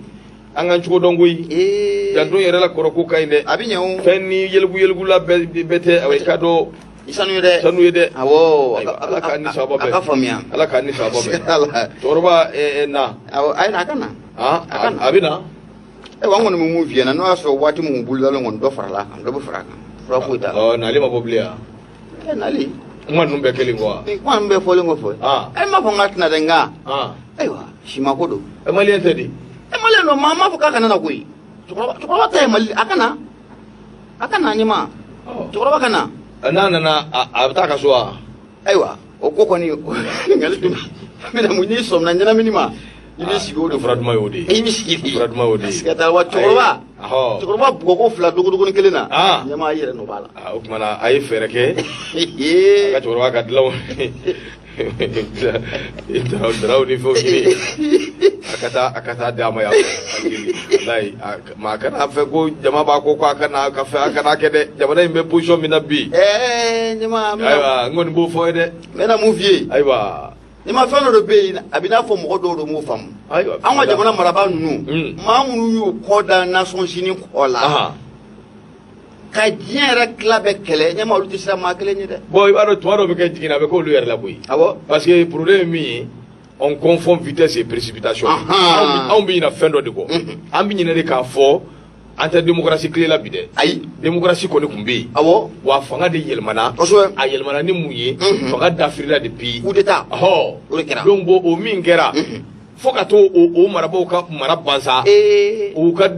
A: an k'an cogo dɔn koyi. Janto yɛrɛ la, kɔrɔ ko ka ɲi dɛ.
B: A bɛ ɲɛ o.
A: Fɛn ni yeleku yelekula bɛɛ tɛ, awa, i ka dɔn.
B: I sanu ye dɛ.
A: Sanu ye dɛ.
B: Awɔ.
A: Ayiwa, Ala k'an ni sababa bɛn.
B: A ka faamuya.
A: Ala k'an ni sababa bɛn.
B: Ala.
A: Cɛkɔrɔba, na.
B: Awɔ, a ye na, a ka na.
A: A
B: ka na.
A: A bɛ na.
B: Ayiwa, an kɔni bɛ mun f'i ɲɛna, n'o y'a sɔrɔ waati min bolodalen kɔni, dɔ farala a kan, dɔ bɛ fara a kan, fura foyi t'a la.
A: Ɔ, nali ma bɔ bilen yan?
B: Ɛ, nali.
A: Kuma ninnu bɛɛ kelen kɔ wa?
B: Nin kuma ninnu bɛɛ fɔlen kɔfɛ, ɛ, n m'a fɔ n k'a tɛna dɛ, nka ayiwa, simako don.
A: Ɛ, maliyɛn tɛ di?
B: Ɛ, maliyɛn don, maa m'a fɔ k'a kana na koyi. Cɛkɔrɔba ta ye Mali, a ka na, a ka na ɲɛma, cɛkɔrɔba ka na.
A: N'a nana, a bɛ taa ka so wa?
B: Ayiwa, o ko kɔni, ɲininkali tun bɛna mun, n'i sɔmina ɲɛnamini ma, i b'i sigi o de.
A: Fura duman y'o de ye.
B: I b'i sigi de.
A: Fura duman y'o de ye.
B: Siga t'a la wa, cɛkɔrɔba. Cɛkɔrɔba bugɔko fila dogodogoni kelen na. Ɲɛma, i yɛrɛ nɔ b'a la.
A: O tuma na, a ye fɛɛrɛ kɛ a ka cɛkɔrɔba ka dilanw, daraw ni fɛnw ɲini, a ka taa d'a ma yan. Walayi, maa kana fɛ ko jama b'a ko a kana ka fɛ, a kana kɛ dɛ. Jamana in bɛ position min na bi.
B: Ɛɛ ɲɛma.
A: Ayiwa, n kɔni b'o fɔ ye dɛ.
B: N bɛna mun f'i ye?
A: Ayiwa.
B: Ɲɛma, fɛn dɔ de bɛ yen, a bɛ n'a fɔ mɔgɔ dɔw de m'o faamu.
A: Ayiwa.
B: An ka jamana marabaa ninnu, maa minnu y'u kɔ da Nations Unies kɔ la, ka diɲɛ yɛrɛ tila bɛɛ kɛlɛ, ɲɛma, olu tɛ siran maa kelen ye dɛ.
A: Bon, i b'a dɔn, tuma dɔw bɛ kɛ jiginna, a bɛ k'olu yɛrɛ la koyi. Parce que problème ye min ye, on confond vitesse et précipitation. Anw bɛ ɲinɛ fɛn dɔ de kɔ. An bɛ ɲinɛ de k'a fɔ an tɛ démocratie tile la bi dɛ.
B: Ayi.
A: Démocratie kɔni tun bɛ yen. Wa fanga de yɛlɛmana. A yɛlɛmana ni mun ye? Fanga dafirila depuis.
B: Coup d'état. O de kɛra.
A: Donc bon, o min kɛra, fo ka to o marabaaw ka mara ban sa, u ka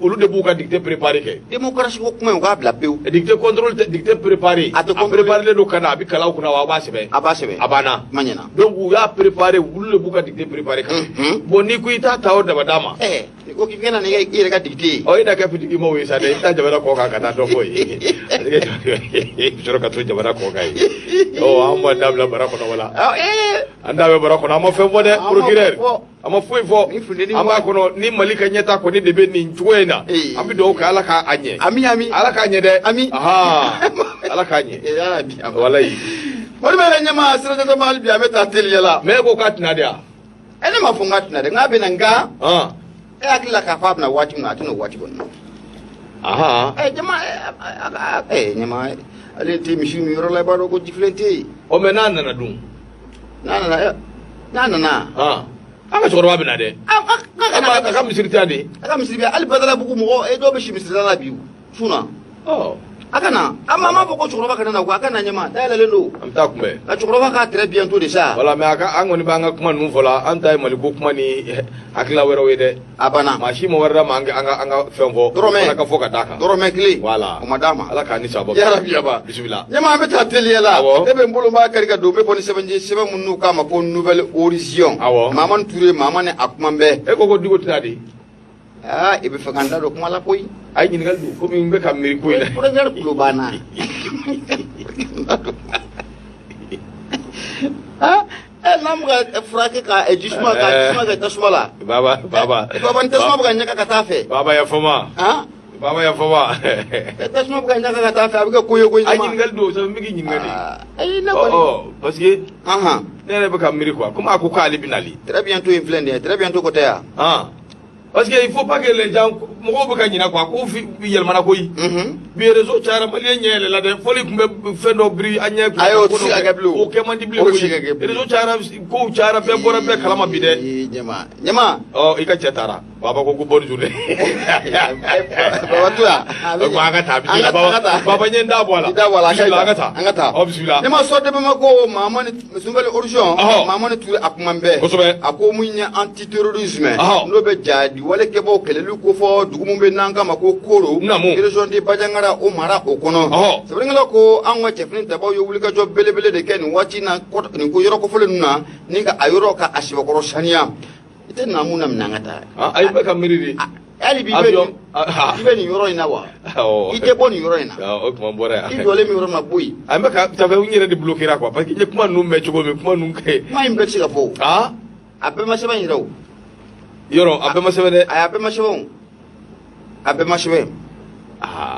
A: olu de b'u ka dictée préparée kɛ.
B: Démocratie ko kuma in, u k'a bila pewu.
A: Dictée contrôle tɛ, dictée préparée.
B: A tɛ
A: A préparé don ka na, a bɛ kalan kunna wa, a b'a sɛbɛn.
B: A b'a sɛbɛn.
A: A banna.
B: Kuma ɲɛna.
A: Donc u y'a préparé, olu de b'u ka dictée préparée kan. Bon, n'i ko i t'a ta o dabada ma.
B: Ɛɛ, n'i ko k'i bɛ na ni i yɛrɛ ka dictée ye.
A: Ɔ, i na kɛ politiki maaw ye sa dɛ, i bɛ taa jamana kɔ kan ka taa dɔ fɔ yen. Parce que i bɛ sɔrɔ ka to jamana kɔ kan yen. Ɔ, an b'a dabila mara kɔnɔ wala.
B: Ee.
A: An da bɛ bɔra kɔnɔ, an ma fɛn fɔ dɛ.
B: An ma
A: Procureur
B: fɔ.
A: an ma foyi fɔ.
B: Ni funteni
A: An b'a kɔnɔ ni Mali ka ɲɛta kɔni de bɛ nin cogo in na. An bɛ dugawu kɛ, Ala k'a ɲɛ.
B: Ami, ami.
A: Ala k'a ɲɛ dɛ.
B: Ami.
A: Ahan, Ala k'a ɲɛ.
B: Yarabi.
A: Walayi.
B: Modibo yɛrɛ ɲɛma sirajɛtɔ ma, hali bi an bɛ taa teliya la.
A: Mais e ko k'a tɛna di yan?
B: Ne m'a fɔ n k'a tɛna dɛ, n k'a bɛ na, nka
A: Han.
B: e hakili la k'a fɔ a bɛna waati min na, a tɛna o waati kɔni na. Jama, ɲɛma, ale tɛ misi min yɔrɔ la, i b'a dɔn ko jifilen tɛ yen.
A: Ɔ, mais n'a nana dun?
B: N'a nana, n'a nana.
A: Han, an ka cɛkɔrɔba bɛ na dɛ.
B: A
A: A ka misiri tɛ yan de?
B: A ka misiri bɛ hali Badalabugu mɔgɔ, dɔw bɛ si misiri la bi su na. A ka na, an m'a fɔ ko cɛkɔrɔba kana na ko a ka na, ɲɛma dayɛlɛlen don.
A: An bɛ taa kunbɛn.
B: Nka cɛkɔrɔba k'a très bientôt de sa.
A: Voilà, mais a ka an kɔni b'an ka kuma ninnu fɔ la, an ta ye Maliko kuma ni hakilila wɛrɛw ye dɛ.
B: A banna.
A: Maa si ma wɛrɛ d'a ma an ka fɛn fɔ.
B: Dɔrɔmɛ.
A: Fana ka fɔ ka d'a kan.
B: Dɔrɔmɛ kelen.
A: Voilà.
B: O ma d'a ma.
A: Ala k'a ni sababa.
B: Yarabi aba.
A: Bisimila.
B: Ɲɛma, an bɛ taa teliya la.
A: Awɔ.
B: Ne bɛ n bolo b'a kari ka don, n bɛ bɔ ni sɛbɛn ye, sɛbɛn minnu k'a ma ko Nouvel Horizon.
A: Awɔ.
B: Mamani Ture, Mamani a kuma bɛɛ.
A: E ko ko Diko tɛna di?
B: Aa, i bɛ fɛ ka n da don kuma la koyi.
A: A ye ɲininkali don, komi n bɛ ka miiri ko in na.
B: Procureur kulo banna. Aa, n'an bɛ ka furakɛ ka jisuma ka jisuma kɛ tasuma la.
A: Baba, baba.
B: Baba, ni tasuma bɛ ka ɲaga ka taa fɛ.
A: Baba, yafa n ma.
B: Han?
A: Baba, yafa n ma.
B: Tasuma bɛ ka ɲaga ka taa fɛ, a bɛ kɛ ko ye koyi.
A: A ye ɲininkali don, sabu n bɛ k'i ɲininka de.
B: Ayi, ne
A: Ɔ
B: kɔni.
A: ɔ, parce que
B: Ahan.
A: ne yɛrɛ bɛ ka miiri quoi, komi a ko k'ale bɛ nali.
B: Très bientôt in filɛ nin ye, très bientôt ko tɛ yan.
A: Han, parce que il faut pas que les gens, mɔgɔw bɛ ka ɲinɛ quoi, ko yɛlɛmana koyi. Bi réseau cayara, maliyɛn ɲɛ yɛlɛla dɛ. Fɔli tun bɛ fɛn dɔ biri an ɲɛ kun.
B: Ayi, o tɛ se ka kɛ bilen o.
A: O kɛ man di bilen
B: O tɛ
A: koyi.
B: se ka kɛ bilen.
A: Réseau cayara, kow cayara, bɛɛ bɔra bɛɛ kalama bi dɛ.
B: Ee, ɲɛma, ɲɛma.
A: Ɔ, i ka cɛ taara. Baba ko ko bonne journée.
B: Baba to yan.
A: Ko an ka taa,
B: An ka
A: bisimila.
B: an ka taa.
A: Baba, baba ɲɛ n da bɔ a la.
B: I da bɔ a la, a ka ɲi.
A: Bisimila, an ka taa.
B: An ka taa.
A: Ɔ, bisimila.
B: Ne ma sɔn de Bamako, Mamani Nouvel Horizon. Mamani Ture a kuma bɛɛ. A ko mun ye anti terrorisme. N'o bɛ jadi wale kɛbaw kɛlɛli kofɔ dugu min bɛ n'an kama ko Koro. Région de Bandiagara o mara o kɔnɔ. Sɛbɛnnikɛla ko an ka cɛfini tabaw ye wulikajɔ belebele de kɛ nin waati na nin ko yɔrɔ kofɔlen ninnu na, ni ka a yɔrɔ ka a sɛbɛkɔrɔ saniya. I tɛ na mun na minɛ an ka taa.
A: Ah, ayi, bɛ ka miiri de.
B: Hali bi i bɛ
A: Avion.
B: i bɛ nin yɔrɔ in na wa?
A: Awɔ.
B: I tɛ bɔ nin yɔrɔ in na.
A: Awɔ, o tuma n bɔra
B: I
A: yan.
B: jɔlen bɛ yɔrɔ min na, bɔ yen.
A: An bɛ ka ça fait n yɛrɛ de bloqué quoi, parce que n ye kuma ninnu mɛn cogo min, kuma ninnu kɛ.
B: Kuma in bɛɛ tɛ se ka fɔ o. A bɛɛ ma sɛbɛn yɛrɛ o.
A: Yɔrɔ a bɛɛ ma sɛbɛn dɛ.
B: Ayi, a bɛɛ ma sɛbɛn o. A bɛɛ ma sɛbɛn.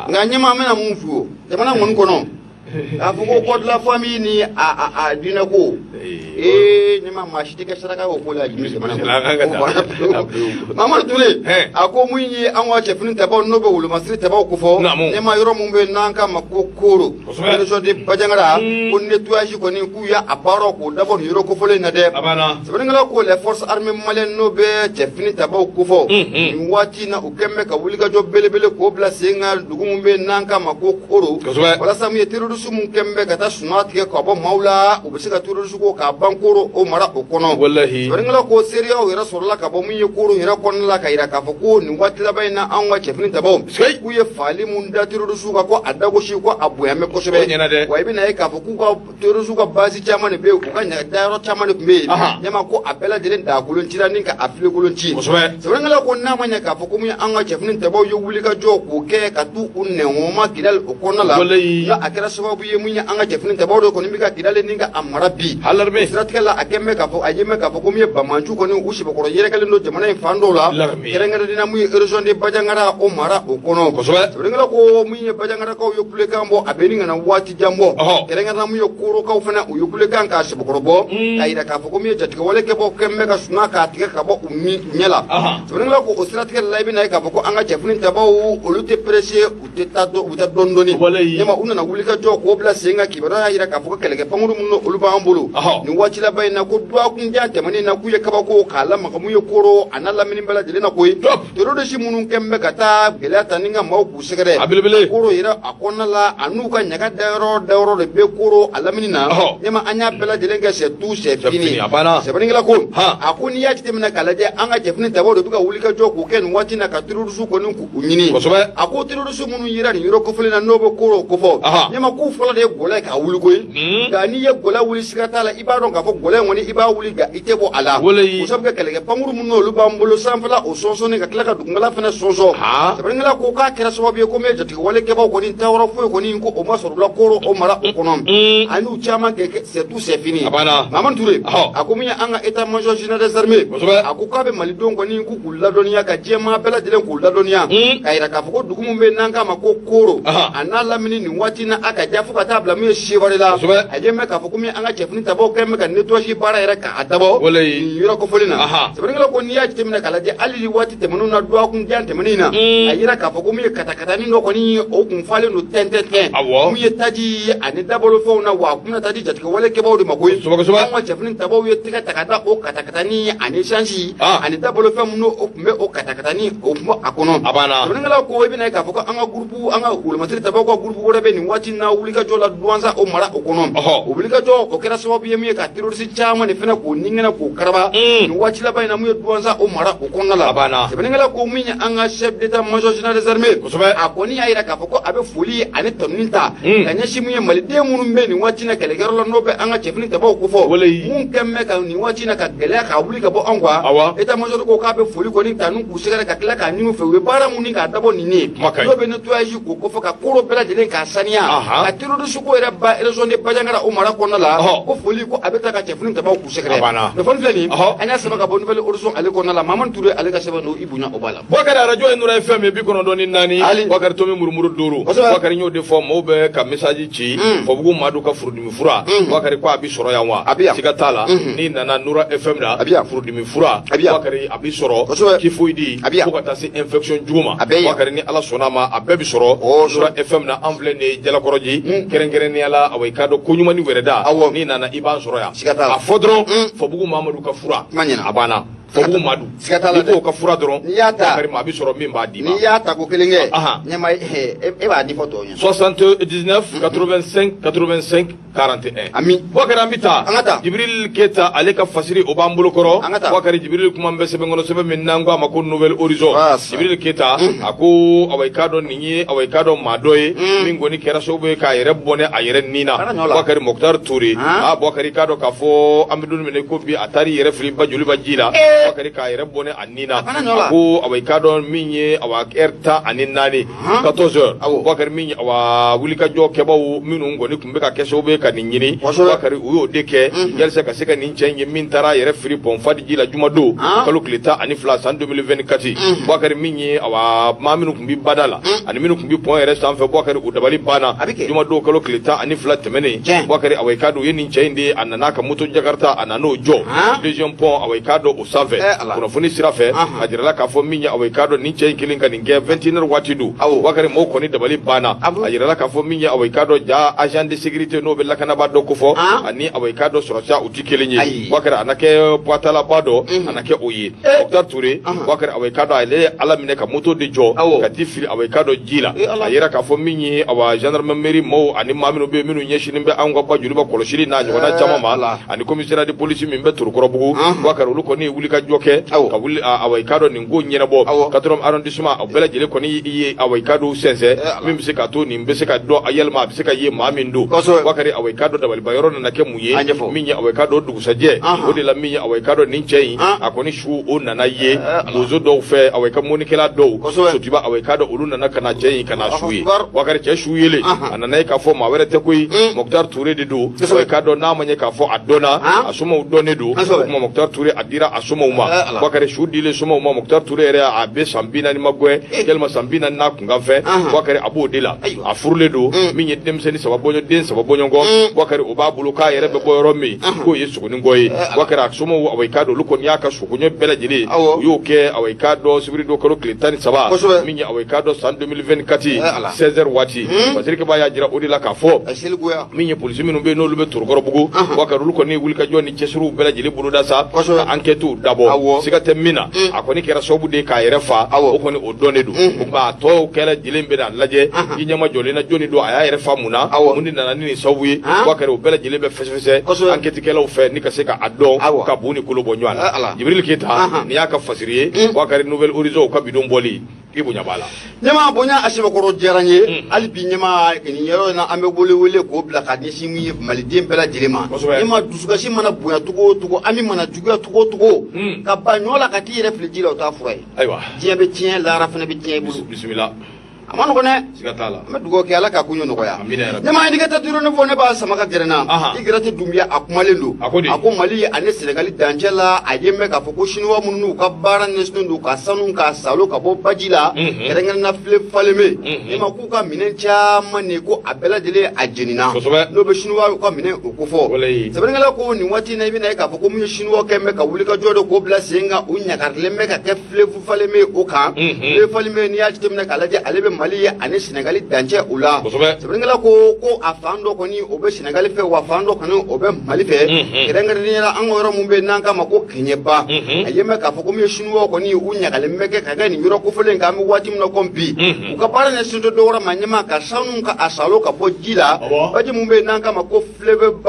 B: Nka ɲɛma, an bɛna mun f'u ye jamana kɔni kɔnɔ? K'a fɔ ko code la famille ni a diinɛ ko. Ee, ɲɛma, maa si tɛ kɛ saraka o ko la jamana
A: An ka taa.
B: kɔnɔ. Mamadu Ture a ko mun ye an ka cɛfini tabaw n'o bɛ wolomasiri tabaw kofɔ. Ɲɛma, yɔrɔ mun bɛ n'an k'a ma ko Koro. Région de Bandiagara. Ko nettoyage kɔni k'u y'a baaraw k'o dabɔ nin yɔrɔ kofɔlen in na dɛ.
A: A banna.
B: Sɛbɛnnikɛla ko les forces armées maliennes n'o bɛ cɛfini tabaw kofɔ. Nin waati in na, u kɛn bɛ ka wulikajɔ belebele k'o bila sen kan dugu mun bɛ n'an k'a ma ko Koro. Walasa mun ye terroriste mun kɛn bɛ ka taa sunɔgɔ tigɛ ka bɔ maaw la, u bɛ se ka terroriste ko k'a ban Koro o mara o kɔnɔ. Sɛbɛnnikɛla ko seereyaw yɛrɛ sɔrɔla ka bɔ mun ye Koro yɛrɛ kɔnɔna la, ka yira k'a fɔ ko nin waati laban in na, anw ka cɛfini tabaw k'u ye faali mun da terroriste kan, ko a dagosi, ko a bonya bɛ kosɛbɛ.
A: O ɲɛna dɛ.
B: Wa i bɛna ye k'a fɔ k'u ka terroriste ka base caman de bɛ yen, u ka dayɔrɔ caman de tun bɛ yen. Ɲɛma, ko a bɛɛ lajɛlen daakolon cira ni ka a filekolon ci. Sɛbɛnnikɛla ko n'a ma ɲɛ k'a fɔ ko mun ye an ka cɛfini tabaw ye wulikajɔ k'o kɛ ka t'u u nɛŋɔma Kidali o kɔnɔna la. N'a a kɛra sababu ye mun ye an ka cɛfini tabaw de kɔni bɛ ka Kidali ni ka a mara bi.
A: Alarmé.
B: Siratigɛ la, a kɛn bɛ k'a fɔ a ye mɛn k'a fɔ ko mun ye banbaanciw kɔni u sɛbɛkɔrɔ yɛrɛkɛlen don jamana in fan dɔw la. Kɛrɛnkɛrɛnnenya mun ye région de Bandiagara o mara o kɔnɔ. Sɛbɛnnikɛla ko mun ye Bandiagarakaw ye kulekan bɔ, a bɛ ni ka na waati jan bɔ. Kɛrɛnkɛrɛnnenya mun ye Korokaw fana u ye kulekan k'a sɛbɛkɔrɔ bɔ. K'a yira k'a fɔ ko mun ye jatigɛwale kɛbaw kɛn bɛ ka suna k'a tigɛ ka bɔ u ɲɛ la. Sɛbɛnnikɛla ko o siratigɛ la, i bɛna ye k'a fɔ ko an ka cɛfini tabaw olu tɛ pressé, u tɛ taa dɔn, u bɛ taa dɔɔni dɔɔni. Ɲɛma, u nana wulikajɔ k'o bila sen kan, kibaruya y'a yira k'a fɔ ko kɛlɛkɛ pankuru minnu olu b'an bolo. Nin waati laban in na, ko dɔgɔkun jan tɛmɛnen na, k'u ye kabako k'a lamaga mun ye Koro a n'a lamini bɛɛ lajɛlen na koyi. Terroriste minnu kɛn bɛ ka taa gɛlɛya ta ni ka maaw k'u sɛgɛrɛ.
A: A belebele.
B: Koro yɛrɛ a kɔnɔna la, a n'u ka ɲaga dayɔrɔ de bɛ Koro a lamini na. Ɲɛma, an y'a bɛɛ lajɛlen kɛ, c'est tout, c'est fini.
A: Fini, a banna.
B: Sɛbɛnnikɛla ko a ko n'i y'a jateminɛ k'a lajɛ, an ka cɛfini tabaw de bɛ ka wulikajɔ k'o kɛ nin waati in na ka terroriste kɔni k'u ɲini. A ko terroriste minnu yera nin yɔrɔ kofɔlen na n'o bɛ Koro kofɔ. Ɲɛma, k'u fɔlɔ de ye gɔlɛ k'a wuli koyi. Nka n'i ye gɔlɛ wuli, siga t'a la, i b'a dɔn k'a fɔ gɔlɛ in kɔni i b'a wuli nka i tɛ bɔ a la
A: Walayi.
B: o sabu kɛ kɛlɛkɛ pankuru minnu olu b'an bolo sanfɛla o sɔnsɔnni ka tila ka dugumala fana sɔnsɔn sɛbɛnnikɛla ko k'a kɛra sababu ye ko min ye jatigɛwalekɛbaw kɔni taayɔrɔ foyi kɔni ko o ma sɔrɔ u la Koro o mara o kɔnɔ ani u caman kɛ c'est tout c'est fini
A: A banna.
B: Mamadu Ture a ko min ye an ka état major général des armées a ko k'a bɛ malidenw kɔni ko k'u ladɔnniya ka diɲɛmaa bɛɛ lajɛlen k'u ladɔnniya k'a yira k'a fɔ ko dugu min bɛ yen n'an k'a ma ko Koro a n'a lamini nin waati na a ka ja fo ka taa bila min ye Seware la a ye mɛn k'a fɔ ko min an ka cɛfini tabaw kɛlen bɛ ka nettoyage baara yɛrɛ k'a dabɔ nin yɔrɔ kofɔlen na. Sɛbɛnnikɛla ko n'i y'a jateminɛ k'a lajɛ hali ni waati tɛmɛnenw na dɔgɔkun jan tɛmɛnen in na a yira k'a fɔ ko min ye katakatanin dɔ kɔni o kun falen don tɛntɛntɛn min ye taji ye ani dabolofɛnw na wa a kun bɛna taa di jatigɛwalekɛbaw de ma koyi. Anw ka cɛfini tabaw ye tɛgɛ ta ka da o katakatanin ani esansi ani dabolofɛn minnu o tun bɛ o katakatanin o tun bɛ a kɔnɔ.
A: A banna.
B: Sɛbɛnnikɛla ko i bɛna ye k'a fɔ ko an ka gurupu an ka wolomasiri tabaw ka gurupu wɛrɛ bɛ nin waati in na wulikajɔ la Duwanza o mara o kɔnɔ. O wulikajɔ o kɛra sababu ye min ye ka terroriste caman de fana k'o ninkɛnɛ k'o karaba nin waati laban in na min ye Duwanza o mara o kɔnɔna la.
A: A banna.
B: Sɛbɛnnikɛla ko min ye an ka chef d'état major général des armées a kɔni y'a yira k'a fɔ ko a bɛ foli ani tanuni ta ka ɲɛsin min ye maliden minnu bɛ nin waati in na kɛlɛkɛyɔrɔ la n'o bɛ an ka cɛfini tabaw kofɔ mun kɛn bɛ ka nin waati in na ka gɛlɛya k'a wuli ka bɔ anw kan. État major ko k'a bɛ foli kɔni ta n'u k'u sɛgɛrɛ ka tila k'a ɲini u fɛ u ye baara mun ni k'a dabɔ nin ye n'o bɛ nettoyage k'o kofɔ ka Koro bɛɛ lajɛlen k'a saniya ka terroriste ko yɛrɛ ban région de Bandiagara o mara kɔnɔna la ko foli ko a bɛ taa ka cɛfini tabaw k'u sɛgɛrɛ. Kunnafoni filɛ nin an y'a sɛbɛn ka bɔ Nouvel Horizon ale kɔnɔna la. Mamadu Ture ale ka sɛbɛn don i bonya o b'a la.
A: Bakari arajo ye Nura FM ye 94. Bakari tomi murumuru duuru. Bakari n y'o de fɔ maaw bɛ ka message ci Fɔbugu Madu ka furudimi fura Bakari ko a bɛ sɔrɔ yan wa?
B: A bɛ yan.
A: Siga t'a la n'i nana Nura FM la
B: A bɛ yan.
A: furudimi fura
B: A bɛ yan.
A: Bakari a bɛ sɔrɔ typhoïde
B: A bɛ yan.
A: fo ka taa se infection jugu ma
B: A bɛ yan.
A: Bakari ni Ala sɔnna a ma a bɛɛ bɛ sɔrɔ Nura FM na. An filɛ nin ye Jalakɔrɔji kɛrɛnkɛrɛnnenya la awa i k'a dɔn ko ɲuman ni wɛrɛ da n'i nana i b'an sɔrɔ yan.
B: Siga t'a la.
A: A fɔ dɔrɔn Fɔbugu Mamadu ka fura.
B: Kuma ɲɛna.
A: A banna. Fɔbugu Madu
B: Siga t'a la
A: n'i
B: dɛ.
A: k'o ka fura dɔrɔn
B: N'i y'a ta.
A: Bakari ma a bɛ sɔrɔ min b'a d'i ma.
B: N'i y'a ta ko kelen kɛ ɲɛma e b'a di fɔ tɔw ɲɛna.
A: 79 85 85 41.
B: Ami.
A: Bakari an bɛ taa.
B: An ka taa.
A: Jibril Keta ale ka fasiri o b'an bolo kɔrɔ.
B: An ka taa.
A: Bakari Jibril kuma bɛ sɛbɛn kɔnɔ sɛbɛn min n'an ko a ma ko Nouvel Horizon. Jibril Keta a ko awa i k'a dɔn nin ye awa i k'a dɔn maa dɔ ye min kɔni kɛra sababu ye k'a yɛrɛ bɔnɛ a yɛrɛ ni na.
B: Kana ɲɔ la.
A: Bakari Mokhtar Toure. Bakari i k'a dɔn k'a fɔ an bɛ don min na i ko bi a taar'i yɛrɛ fili ba joliba ji la. Bakari k'a yɛrɛ bɔnɛ a ni na.
B: Kana ɲɔ la.
A: A ko awa i k'a dɔn min ye awa heure 14 14 heures. Bakari min ye awa wulikajɔ kɛbaw minnu kɔni tun bɛ ka kɛ sababu ye ka nin ɲini Bakari u y'o de kɛ yalisa ka se ka nin cɛ in ye min taara a yɛrɛ fili pont Fadi ji la jumadon kalo tile 12 san 2024. Bakari min ye awa maa minnu tun bɛ bada la ani minnu tun bɛ pont yɛrɛ sanfɛ Bakari u dabali banna jumadon kalo tile 12 tɛmɛnen. Bakari awa i k'a dɔn u ye nin cɛ in de ye a nana a ka moto Jakarta a nan'o jɔ deuxième pont awa i k'a dɔn o sanfɛ. Kunnafoni sira fɛ a jirala k'a fɔ min ye awa i k'a dɔn nin cɛ in kelen ka nin kɛ 21 heures waati don. Bakari mɔgɔw kɔni dabali banna. A jirala k'a fɔ min ye awa i k'a dɔn ja agent de sécurité n'o bɛ lakanabaa dɔ kofɔ ani awa i k'a dɔn sɔrɔsiya u tɛ kelen ye. Bakari a na kɛ poitalaba dɔ a na kɛ o ye Mokhtar Toure. Bakari awa i k'a dɔn ale ye Ala minɛ ka moto de jɔ ka t'i fili awa i k'a dɔn ji la. A yira k'a fɔ min ye awa gendarmerie maaw ani maa minnu bɛ yen minnu ɲɛsinnen bɛ anw ka ba joliba kɔlɔsili n'a ɲɔgɔnna caman ma ani commissariat de police min bɛ Torokɔrɔbugu. Bakari olu kɔni ye wulikajɔ kɛ ka wuli awa i k'a dɔn nin ko ɲɛnabɔ quatrième arrondissement o bɛɛ lajɛlen kɔni ye awa i k'a dɔn sɛnsɛn min bɛ se k'a to nin bɛ se ka dɔn a yɛlɛma a bɛ se ka ye maa min don. Bakari awa i k'a dɔn dabaliba yɔrɔ nana kɛ mun ye min ye awa i k'a dɔn dugusajɛ o de la min ye awa i k'a dɔn nin cɛ in a kɔni su o nana ye bozo dɔw fɛ awa i ka mɔnikɛla dɔw sotiba awa i k'a dɔn olu nana ka na cɛ in ka na su ye. Bakari cɛ su yelen a nana ye k'a fɔ maa wɛrɛ tɛ koyi Mokhtar Toure de don. Awa i k'a dɔn n'a ma ɲɛ k'a fɔ a dɔnna a somaw dɔnnen don. O tuma Mokhtar Toure a dira a somaw ma. Bakari su dilen somaw ma Mokhtar Toure yɛrɛ a bɛ san 40 ma gɛn yalima san 40 n'a kunkan fɛ. Bakari a b'o de la a furulen don min ye denmisɛnnin saba bɔɲɔ den saba bɔɲɔgɔn. Bakari o b'a bolo k'a yɛrɛ bɛ bɔ yɔrɔ min k'o ye Sogonikɔ ye. Bakari a somaw awa i k'a dɔn olu kɔni y'a ka sukoɲɛ bɛɛ lajɛlen u y'o kɛ awa i k'a dɔn sibiri don kalo tile 13 min ye awa i k'a dɔn san 2024 16 heures waati. Fasirikɛba y'a jira o de la k'a fɔ min ye polisi minnu bɛ yen n'olu bɛ Torokɔrɔbugu Bakari olu kɔni ye wulikajɔ ni cɛsiriw bɛɛ lajɛlen boloda sa ka enquête dabɔ. Siga tɛ min na a kɔni kɛra sababu de ye k'a yɛrɛ fa o kɔni o dɔnnen don. O tuma a tɔw kɛra lajɛlen bɛ n'a lajɛ i ɲɛma jɔlen na jɔnni don a y'a yɛrɛ fa mun na mun de nana ni nin sababu ye. Bakari o bɛɛ lajɛlen bɛ fɛsɛfɛsɛ enquête kɛlaw fɛ ni ka se ka a dɔn ka bu ni kolo bɔ ɲɔgɔn na. Jibril Keyita nin y'a ka fasiri ye Bakari Nouvel Horizon ka bidon bɔli. I bonya b'a la.
B: Ɲɛma, bonya a sɛbɛkɔrɔ diyara n ye. Hali bi ɲɛma, nin yɔrɔ in na, an bɛ wele wele k'o bila ka ɲɛsin min ye maliden bɛɛ lajɛlen ma. Ɲɛma, dusukasi mana bonya cogo o cogo, hami mana juguya cogo o cogo, ka ban ɲɔ la ka t'i yɛrɛ fili ji la, o t'a fura ye. Diɲɛ bɛ tiɲɛ, lahara fana bɛ tiɲɛ i bolo.
A: Bisimila.
B: A ma nɔgɔn dɛ.
A: Siga t'a la.
B: An bɛ dugawu kɛ, Ala k'a koɲɛ nɔgɔya.
A: Amina ya Rabbi.
B: Ɲɛma, Indicateur du Renouveau, ne b'a sama ka gɛrɛ n na. Igrati Dunbiya, a kumalen don.
A: A ko di?
B: A ko Mali ani Senegali dancɛ la, a ye mɛn k'a fɔ ko Siniwa minnu n'u ka baara ɲɛsinnen don ka sanu ka salo ka bɔ baji la, kɛrɛnkɛrɛn na fleuve Falémé, ɲɛma, k'u ka minɛn caman de, ko a bɛɛ lajɛlen a jenina. N'o bɛ Siniwa ka minɛn o kofɔ. Sɛbɛnnikɛla ko nin waati in na, i bɛna ye k'a fɔ ko mun ye Siniwa kɛ bɛ ka wulikajɔ de k'o bila sen kan, u ɲagarilen bɛ ka kɛ fleuve Falémé o kan. Fleuve Falémé, n'i y'a jateminɛ k'a lajɛ, ale bɛ Mali ye ani Senegali dancɛ o la. Sɛbɛnnikɛla ko a fan dɔ kɔni o bɛ Senegali fɛ, wa fan dɔ kɔni o bɛ Mali fɛ, kɛrɛnkɛrɛnnenya la an ka yɔrɔ min bɛ yen n'an k'a ma ko Kɛɲɛba. A ye mɛn k'a fɔ ko min ye Siniwaw kɔni, u ɲagalen bɛ kɛ ka kɛ nin yɔrɔ kofɔlen kan. An bɛ waati min na komi bi, u ka baara ɲɛsinnen tɛ dɔwɛrɛ ma ɲɛma, ka sanu ka a salo ka bɔ ji la, baji min bɛ yen n'an k'a ma ko fleuve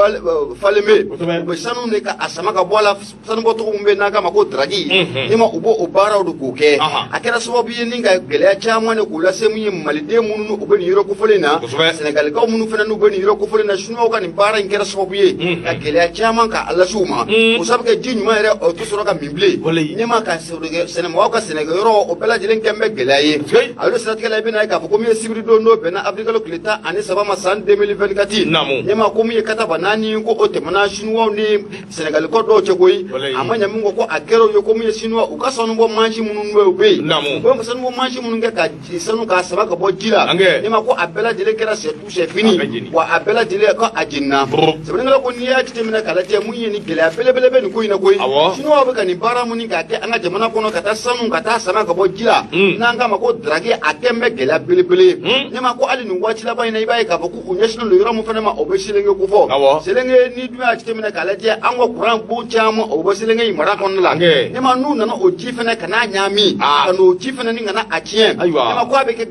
B: Falémé. U bɛ sanu de ka a sama ka bɔ a la, sanubɔcogo min bɛ yen n'an k'a ma ko drague. Ɲɛma, u b'o o baaraw de k'o kɛ. A kɛra sababu ye ni ka gɛlɛya caman de k'o lase min ye maliden minnu u bɛ nin yɔrɔ kofɔlen na, Sɛnɛgalikaw minnu fana n'u bɛ nin yɔrɔ kofɔlen na. Siniwaw ka nin baara in kɛra sababu ye ka gɛlɛya caman ka a lase u ma. O sabu kɛ ji ɲuman yɛrɛ o tɛ sɔrɔ ka min bilen. Ɲɛma, ka sɛnɛmɔgɔw ka sɛnɛkɛyɔrɔ o bɛɛ lajɛlen kɛn bɛ gɛlɛya ye. A y'o siratigɛ la, i bɛna ye k'a fɔ ko min ye sibiri don, n'o bɛnna avril tile 13 ma san 2024. Ɲɛma, ko min ye kataba naani ko o tɛmɛna Siniwaw ni Sɛnɛgalikaw dɔw cɛ koyi. A ma ɲɛ min kɔ, ko a kɛra o ye ko min ye Siniwa u ka sanubɔ mansin minnu bɛ u bɛ yen, u bɛ sanubɔ mansin minnu kɛ ka sanu k'a sama ka bɔ ji la. Ɲɛma, ko a bɛɛ lajɛlen kɛra c'est tout, c'est fini, wa a bɛɛ lajɛlen ko a jenina. Sɛbɛnnikɛla ko n'i y'a jateminɛ k'a lajɛ, mun ye nin gɛlɛya belebele bɛ nin ko in na koyi. Siniwaw bɛ ka nin baara minnu k'a kɛ an ka jamana kɔnɔ, ka taa sanu ka taa sama ka bɔ ji la, n'an k'a ma ko drague, a kɛn bɛ gɛlɛya belebele ye. Ɲɛma, ko hali nin waati laban in na, i b'a ye k'a fɔ ko u ɲɛsinnen don yɔrɔ min fana ma, o bɛ Selenge kofɔ. Selenge, ni dun y'a jateminɛ k'a lajɛ, an ka kuran bon caman o bɛ Selenge in mara kɔnɔna la. Ɲɛma, n'u nana o ji fana ka n'a ɲaami, ka n'o ji fana ni ka na a tiɲɛ, ɲɛma, ko a bɛ kɛ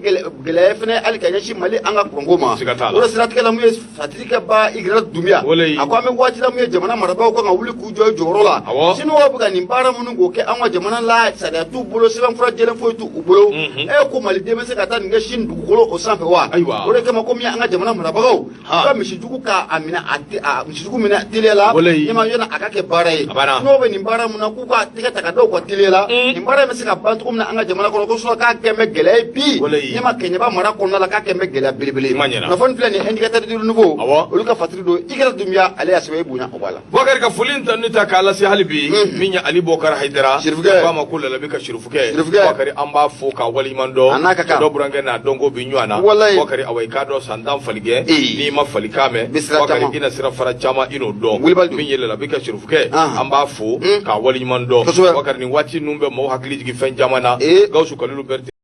B: gɛlɛya fana hali ka ɲɛsin Mali an ka kuranko ma. O de siratigɛ la, mun ye fatirikɛba Igrati Dunbiya, a ko an bɛ waati la, mun ye jamana marabaaw kan ka wuli k'u jɔ i jɔyɔrɔ la. Siniwaw bɛ ka nin baara minnu k'o kɛ an ka jamana la, sariya t'u bolo, sɛbɛnfura jɛlen foyi t'u bolo. Ko maliden bɛ se ka taa nin kɛ Sini dugukolo o sanfɛ wa? O de kama, ko min ye an ka jamana marabagaw u ka misijugu k'a minɛ, a misijugu minɛ teliya la. Ɲɛma, yɔrɔ a ka kɛ baara ye, n'o bɛ nin baara mun na, k'u ka tɛgɛ ta ka da u kan teliya la. Nin baara in bɛ se ka ban cogo min na an ka jamana kɔnɔ, ko sinon k'a kɛ bɛ gɛlɛya ye bi. Ɲɛma, Kɛɲɛba mara kɔnɔna la, k'a kɛ bɛ gɛlɛya belebele ye. Kunnafoni filɛ nin, Indicateur du Renouveau olu ka fatiri don. Igrati Dunbiya, ale y'a sɛbɛn, i bonya o b'a la.
A: Bakari, ka foli ta ni ta k'a lase hali bi min ye Ali Bɔkari Hayidara, k'a ma ko Lalabi ka sirifukɛ. Bakari, an b'a fo k'a waleɲuman dɔn.
B: A n'a ka kan.
A: Dɔ burankɛ n'a dɔnko bi ɲɔgɔn na. Bakari, awa, i k'a dɔn san 10 falikɛ, n'i ma falikan mɛn, Bakari, i na sira fara caman, i n'o dɔn. Min ye Lalabi ka sirifukɛ, an b'a fo k'a waleɲuman dɔn. Bakari, nin waati ninnu bɛ maaw hakili jigin fɛn caman na. Gawusu Kalilu Berete.